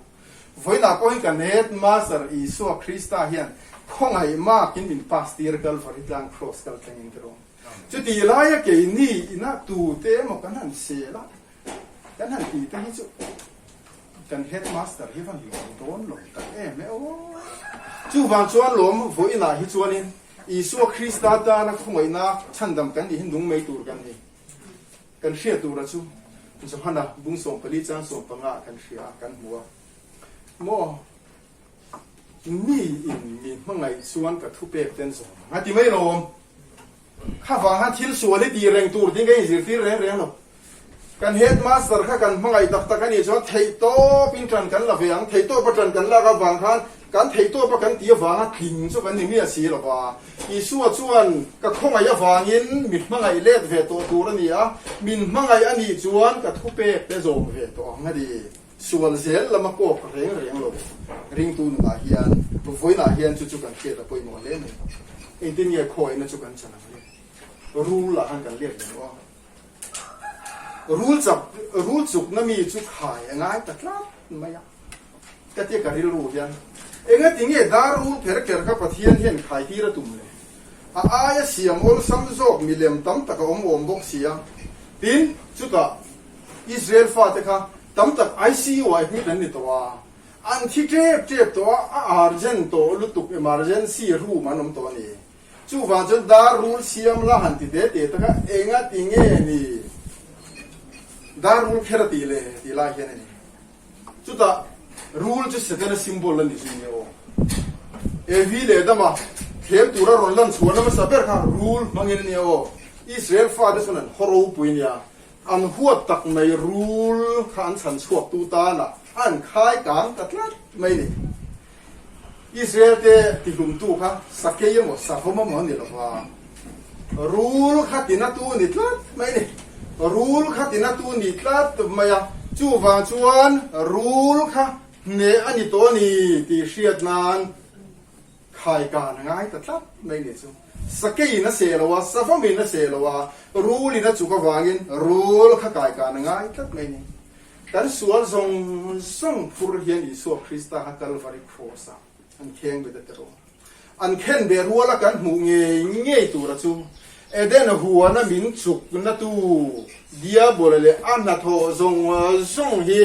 Vawiinah pawhin kan headmaster Isua Krista hian khawngaih mark in min pass tir Kalvari tlang cross kal thlengin tiraw. Chutih laia keini inah tute emaw kan han sel a, kan han tih te hi chu kan headmaster hi van lawm dawn lo tak em e aw. Chuvang chuan lawm vawiinah hi chuanin Isua Krista tana khawngaihna chhandam kan nih hi nung mai tur kan ni. Kan hriat tura chu Johana bung 14 chang 15 ah kan hria a, kan hmu a. Maw? Mi in mi hmangaih chuan ka thupek ten zawm ang a ti mai lawm. Kha vang khan thil sual hi tih reng tur ding ka inzirtir reng reng lo. Kan headmaster kha kan hmangaih tak tak a nih chuan theihtawp in tan kan la ve ang. Theihtawp a tan kan lak avang khan kan theihtawp a kan tih avanga tling chu kan ni miah si lo va. Isua chuan ka khawngaih avangin mi hmangaih let ve tawh tur a ni a, min hmangaih a nih chuan ka thupek te zawm ve tawh ang a ti. Sual zel lama kawk reng reng lo ringtu nunah hian vawiinah hian chu chu kan hriat a pawimawh hle mai. Engtin nge khawihna chu kan chan ang le? Rul ah khan kan let reng aw. Rul chak, rul chukna mi chu khai a ngai ta tlat mai a. Ka tia ka rilru hian engati nge dar rul kher kher kha Pathian hian khai tir a tum le? A aia siam awlsam zawk milem tam tak a awm awm bawk si a. Tin, chutah Israel fate kha tam tak ICU ah admit an ni tawh a, an thi tep tep tawh a, a urgent tawh lutuk emergency room an awm tawh a ni. Chuvang chuan dar rul siam la han ti te te tak a, enga ti nge ni dar rul kher a tih le tih lai hian a ni. Chutah rul chu Setana symbol a ni zui nia aw. Evi leh Adama thlem tura rawn lan chhuahna hmasa ber kha rul hmangin a nia aw. Israel fate chuan an haw ropui a nia. An huat tak mai rul kha an chhan chhuak tu tana an khai kang ta tlat mai ni. Israel te tihlumtu kha sakei emaw savawm emaw a ni lo va, rul kha tinatu a ni tlat mai ni. Rul kha tinatu a ni tlat mai a, chuvang chuan rul kha hneh a ni tawh a ni tih hriat nan Khai kan a ngai ta tlat mai ni chu. Sakeiin a seh lo a, savawmin a seh lo a, rulin a chuk avangin rul kha kai kan a ngai tlat mai ni. Kan sual zawng zawng phur hian Isua Krista kha Kalvari Cross-ah an kheng bet a ti rawh. An khen beh ruala kan hmuh ngei ngei tura chu Eden huana min chukna tu Diabola leh a hnathawh zawng zawng hi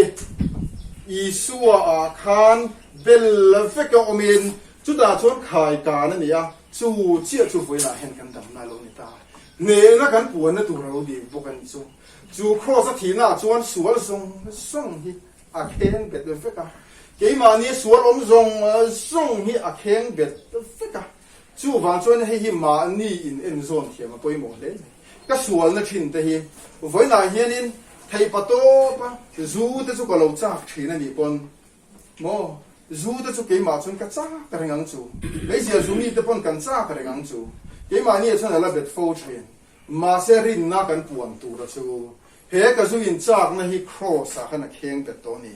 Isua-ah khan Bel vek a awmin chutah chuan khai kan a ni a, chu chiah chu vawiinah hian kan damna a lo ni ta. Hnehna kan puanna tur a lo ding bawk a nih chu. Chu kraws a thihnaah chuan sual zawng zawng hi a kheng bet vek a, keimahni sual awm zawng zawng hi a kheng bet vek a. Chuvang chuan hei hi mahni in enzawn thiam a pawimawh hle mai. Ka sualna thin te hi vawiinah hianin theihpa tawpa zu te chu ka lo chak thin a nih pawn Maw? Zu te chu keimah chuan ka chak reng ang chu. Hmeichhia zu mite pawn kan chak reng ang chu. Keimahni ah chuan a la bet fo thin. Mahse rinna kan puan tura chu he ka zu in chakna hi Kraws ah khan a kheng bet tawh a ni.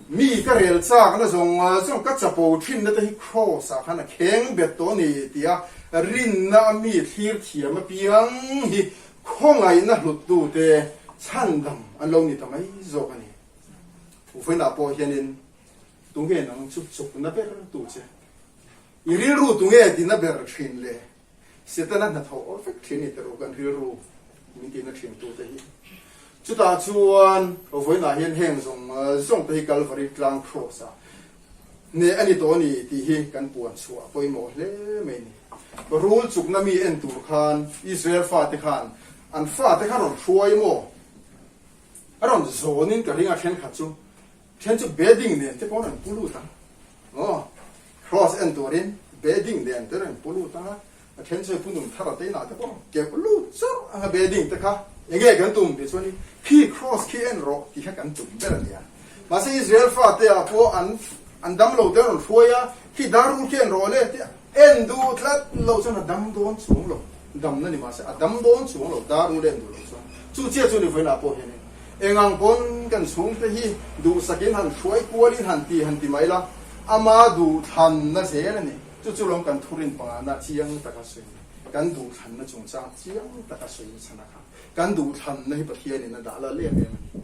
Mi ka rel chakna zawng zawng ka chapo thinna te hi Kraws ah khan a kheng bet tawh a ni tia rinna a mi thlir thiam apiang hi khawngaihna hluttute chhandam an lo ni ta mai zawk a ni. Vawiinah pawh hianin tunge nang chu chukna ber tu che? I rilru tunge tina ber thin le? Setana hnathawh vek thin ni tawh kan rilru min tina thin tu te hi. Chutah chuan vawiinah hian heng zawng zawng te hi Kalvari tlang cross ah hneh a ni tawh a ni tih hi kan puan chhuah a pawimawh hle mai ni. Rul chukna mi en tur khan Israel fate khan an fate kha rawn hruai maw? A rawn zawnin ka ring a thenkhat chu then chu bedding nen te pawh an rawn pu lut ang aw cross en turin bedding nen te rawn pu lut ang a a then chu pu nun thar a te inah te pawh keuh lut chauh ang a bedding te kha enge kan tum tih chuan khi cross khi en rawh tih kha kan tum ber a nia mahse Israel fate ah pawh an an dam lo te rawn hruai a khi darul khi en rawh le tih En duh tlat lo chuan a dam dawn chuang lo, damna ni mahse a dam dawn chuang lo, darul en duh lo chuan. Chu chiah chu ni vawiinah pawh hianin. Engang pawn kan chhungte hi duhsakin han hruai kualin han ti han ti mai la, ama duhthlanna zel a ni. Chu chu lawm kan thurin pangana chiang taka sawi a ni. Kan duhthlanna chungchang chiang taka sawi na chhan a kha. Kan duhthlanna hi Pathianin a dah la lem em a ni.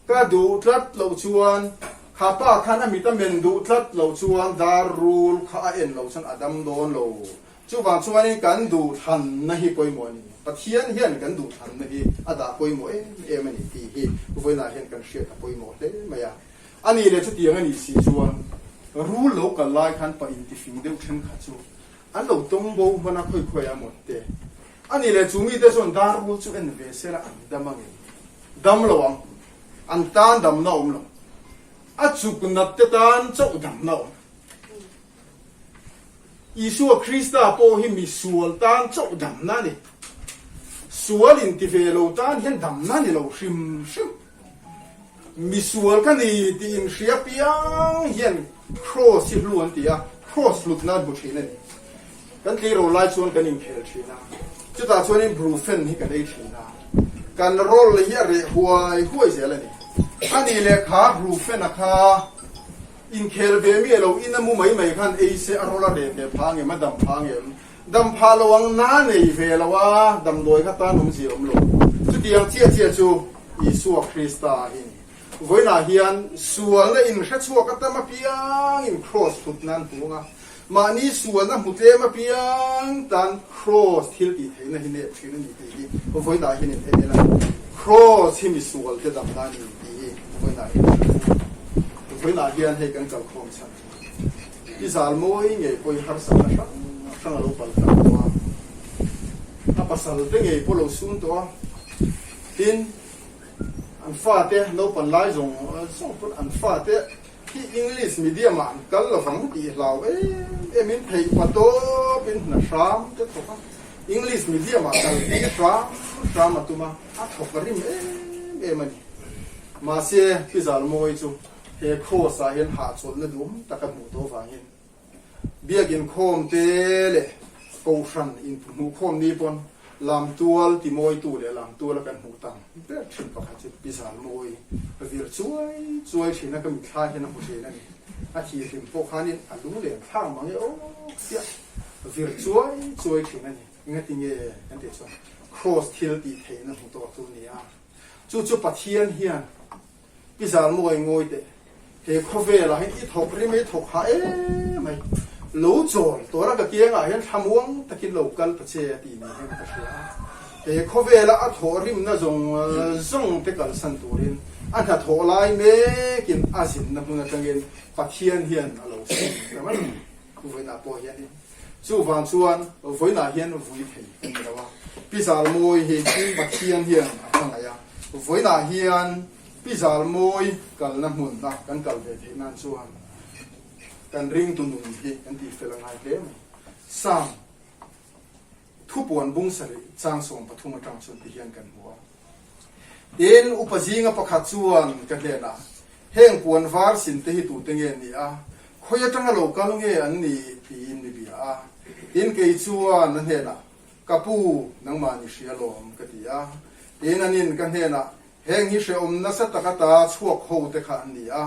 Ka duh tlat loh chuan kha pa khan a mit a men duh tlat loh chuan dar rul kha a en loh chuan a dam dawn lo. Chuvang chuanin kan duhthlanna hi pawimawh a ni. Pathian hian kan duhthlanna hi a dah pawimawh em em a ni tih hi vawiinah hian kan hriat a pawimawh hle mai a. A nih leh chutiang a nih si chuan rul lo kal lai khan pa intifing deuh thenkhat chu an lo tawng bo hman a khawi khawi a mawt te. A nih leh chu mite chuan dar rul chu en ve sela an dam angem? Dam lo ang. An tan damna awm lo. A chuk nat te tan chauh damna awm. Isua Krista pawh hi mi sual tan chauh damna a ni. Sual inti ve lo tan hian damna ni lo hrim hrim. Mi sual ka ni tih inhria piang hian Kraws hi hlu an ti a, Kraws hlutna an hmu thin a ni. Kan tleirawl lai chuan kan inkhel thin a, chutah chuanin Brufen hi kan ei thin a, kan roll hi a reh huai huai zel a ni. A nih leh kha Brufen-a kha Inkhel ve mi elo in a mu mai mai khan ei se a rawl a reh ve pha ngem a dam pha ngem? Dam pha lo ang na nei ve lo a damdawi kha tan awmzia awm lo. Chutiang chiah chiah chu Isua Krista hi ni. Vawiinah hian sualna in hrechhuak a tam apiang in kraws hlut nan hmu ang a, mahni sualna hmu tlem apiang tan kraws thil tih theihna hi nep thin a ni tih hi vawiinah hian in en ila kraws hi misual te damna a ni tih hi vawiinah hian in hre fur. Vawiinah hian hei kan kalkhawm chhan chu i zal mawi ngei pawh i harsatna hrang hrang a lo pal tlang tawh a, a pasal te ngei pawh lo sun tawh a, tin an fate naupan lai zawng zawng pawn an fate hi English medium ah an kal lovang tih hlau em em in theih pa tawp in hna hram te thawk a, English medium ah kal tir hram hram a tum a, a thawk a rim em em a ni. Mahse, Pi Zalmawi chu he Kraws ah hian hahchawlhna duhawm tak a hmuh tawh vangin Biakin khawm te leh Kohhran inhmuhkhawm ni pawn Lamtual timawitu leh Lamtuala kan hmuh tam ber thin pakhat chu Pi Zalmawi vir chuai chuai thin a, ka mitthla hian a hmu thin a ni. A thihlim pawh khanin a lunglen thlak mang e awk chiah vir chuai chuai thin a ni. Engati nge kan tih chuan Kraws thil tih theihna hmu tawh chu a ni a. Chu chu Pathian hian Pi Zalmawi ngawi teh, he khawvelah hian i thawk rim i thawk hah em mai, lo chawl tawra ka kiangah hian thlamuang takin lo kal ta che a tih ni hian ka hria a. He khawvela a thawh rimna zawng zawng te kalsan turin a hnathawh lai mekin a zinna hmun atangin Pathian hian a lo sawm ta mai a ni. Vawiinah pawh hianin chuvang chuan vawiinah hian vui thei ka ni lo a, Pi Zalmawi hi Pathian hian a hmangaih a, vawiinah hian Pi Zalmawi kalna hmun a kan kal ve theih nan chuan kan ringtu nun hi kan tihfel a ngai hle mai. Psalm Thupuan bung sarih chang 13 atang chuan ti hian kan hmu a. Tin, upa zinga pakhat chuan ka hnenah, Heng puan var sin te hi tute nge ni a? Khawi atanga lo kal nge an ni? tiin mi bia a. Tin, kei chuan a hnenah, Ka pu, nangmah ni hria lawm, ka ti a. Tin, anin ka hnenah, Heng hi hrehawm nasa tak ata chhuak ho te kha an ni a.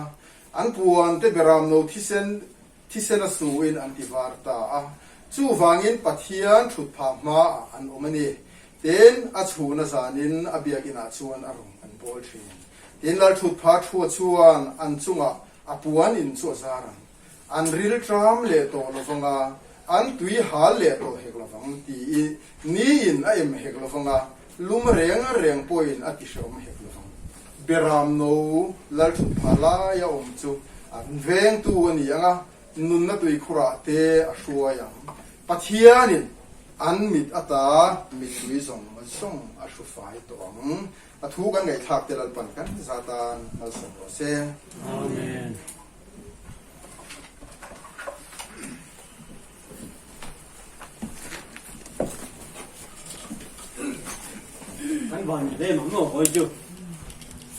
An puan te beram no thisen Thisen a suin an ti var ta a, chuvangin Pathian thut phah hmaah an awm a ni. Tin, a chhuna zanin a biakinah chuan a rawng an bawl thin. Tin, Lalthut phah thua chuan an chungah a puan in chu a zar ang. An ril tram leh tawh lovang a, an tui hal leh tawh hek lovang tiin niin a em hek lovang a, lum reng reng pawhin a ti hrehawm hek lovang. Beram no Lalthut phah laia awm chu an vengtu a ni ang a, nunna tuikhurah te a hruai ang. Pathianin an mit ata mittui zawng zawng a hru fai tawh ang. A thu kan ngaihthlak te Lalpan kan zatan malsawm rawh se. Amen. Kan van hle mang maw hawi chu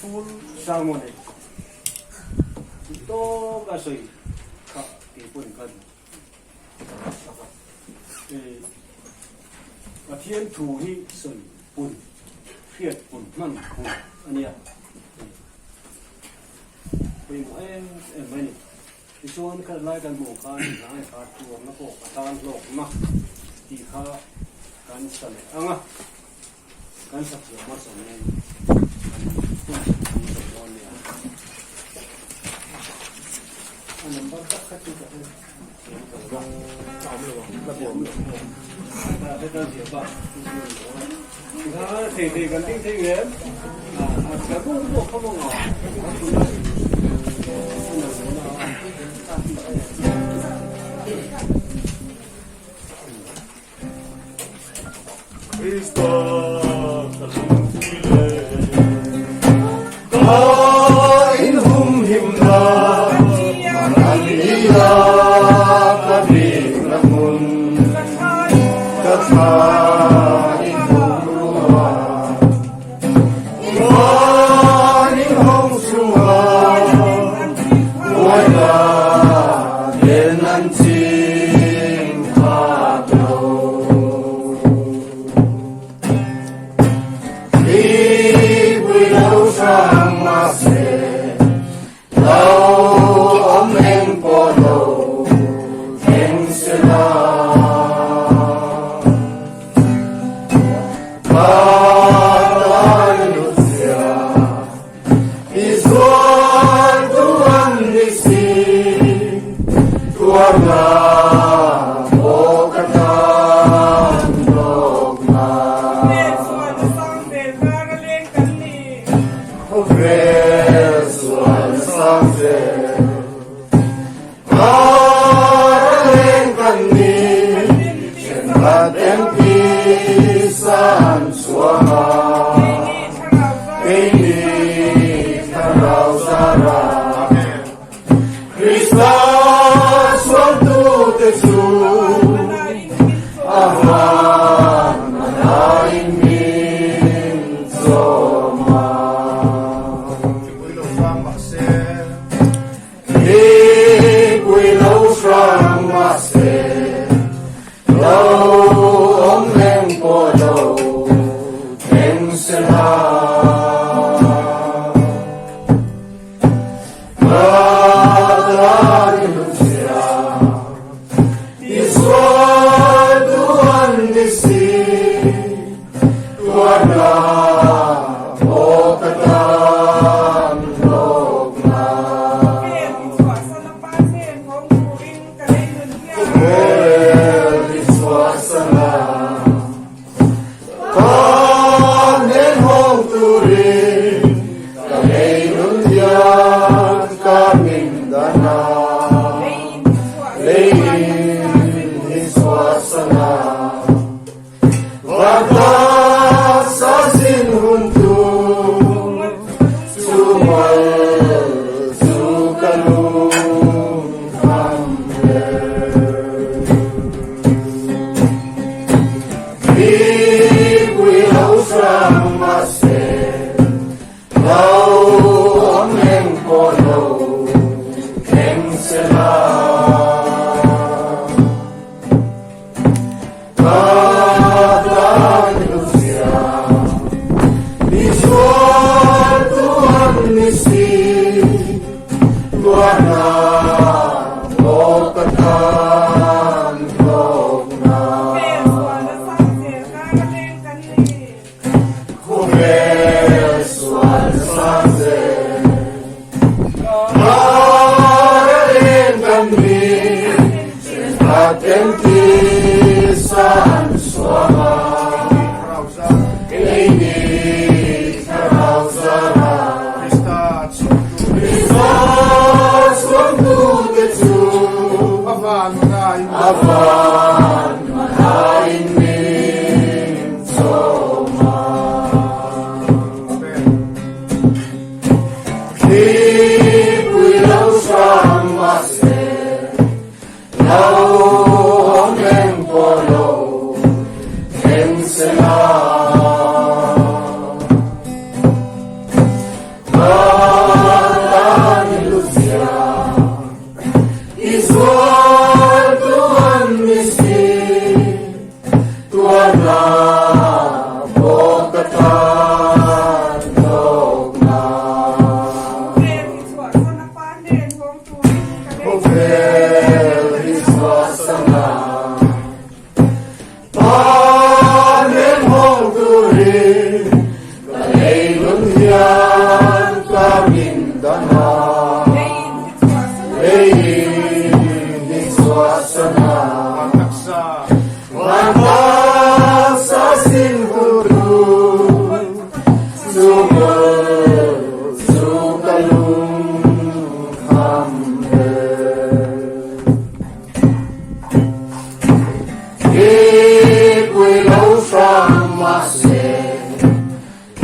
full sermon e tawk a sawi kha kei pawn ka duh tak a Pathian thu hi sawi pun hriat pun hman pun a nia. em mai a ni. Tichuan kha lai kan hmuh khan hnai kha tuarna pawh ka tan hlawkna tih kha kan sa leh ang a, kan sa thiam hmasa nen kan hun kan zawh dawn nia. A number tak kha chu ka hre thiam lo va. A awm lo ang, la buam lo. Heta ziah bak chu chu a ni lo a. Tikhan thei thei kan ding thei ngem? A kan bawk bawk kha maw ngah? A nal lo na a. Krista ka lungpui le ka inhumhim na Ania ka bikna hmun ka thla inhum rua Van inhawng chunga Buaina den an ching phak lo. Mipui lo hrang mahse lo awm eng pawh lo thleng sela. Ka lut zia i zual tu an ni si, tuarna pawh ka tan hlawk na. Khawvel sual sang zel kar a leng kan ni, thenkhat engti san chhuang a. Keini thlarau zara Krista sualtute chu a van a hnaiin min chawm a. Mipui lo hrang mahse. Mipui lo hrang mahse. Lo awm leng pawh lo thleng se la. Ka tan i hlut zia, i sual tu an ni si, tuarna pawh ka tan hlawk na. Khawvel i chhuahsan a, ka hnen hawng turin ka lei nun hian ka min dan a. Lei in i chhuahsan a, Vantlang sa sin hun tur chu mal chu ka lungkham ber. Mipui lo hrang mahse lo awm eng pawh lo thleng sela.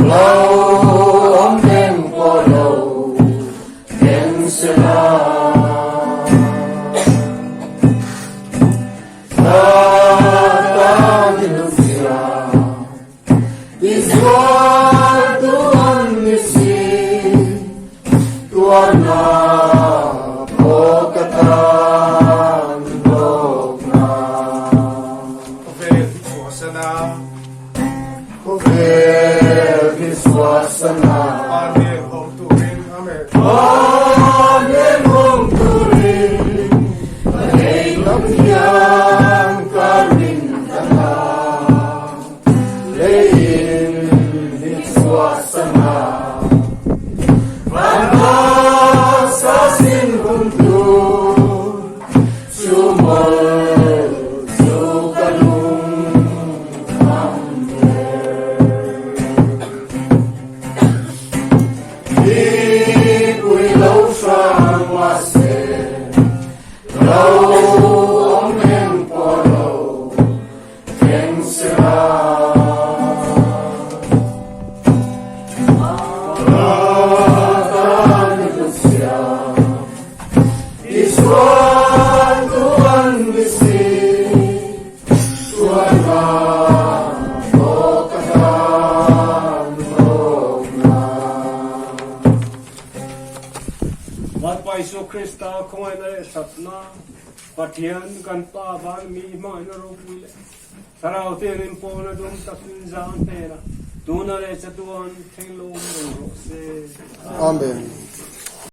Lo awm eng pawh lo thleng sela. Ka tan i hlutzia i zual tu an ni si. Tuarna pawh ka tan hlawkna. Khawvel hi chhuahsan a. Khawvel hi chhuahsan a. Pa hnen awm turin Amen. Pa hnen awm turin ka lei lam hian ka rin dan a. Leiin hi chhuahsan a. Vanah sa sin hun tur chu mawlh chu ka lung tham ber. Mipui lo hrang mahse lo awm eng pawh lo thleng sela. Lalpa Isua Krista khawngaihna leh thatna Pathian kan Pa van mi hmangaihna ropui leh Thlarau tiangin pawna dum takin zang hnenah tuna leh chatuan thleng lo awm reng rawh se. Amen.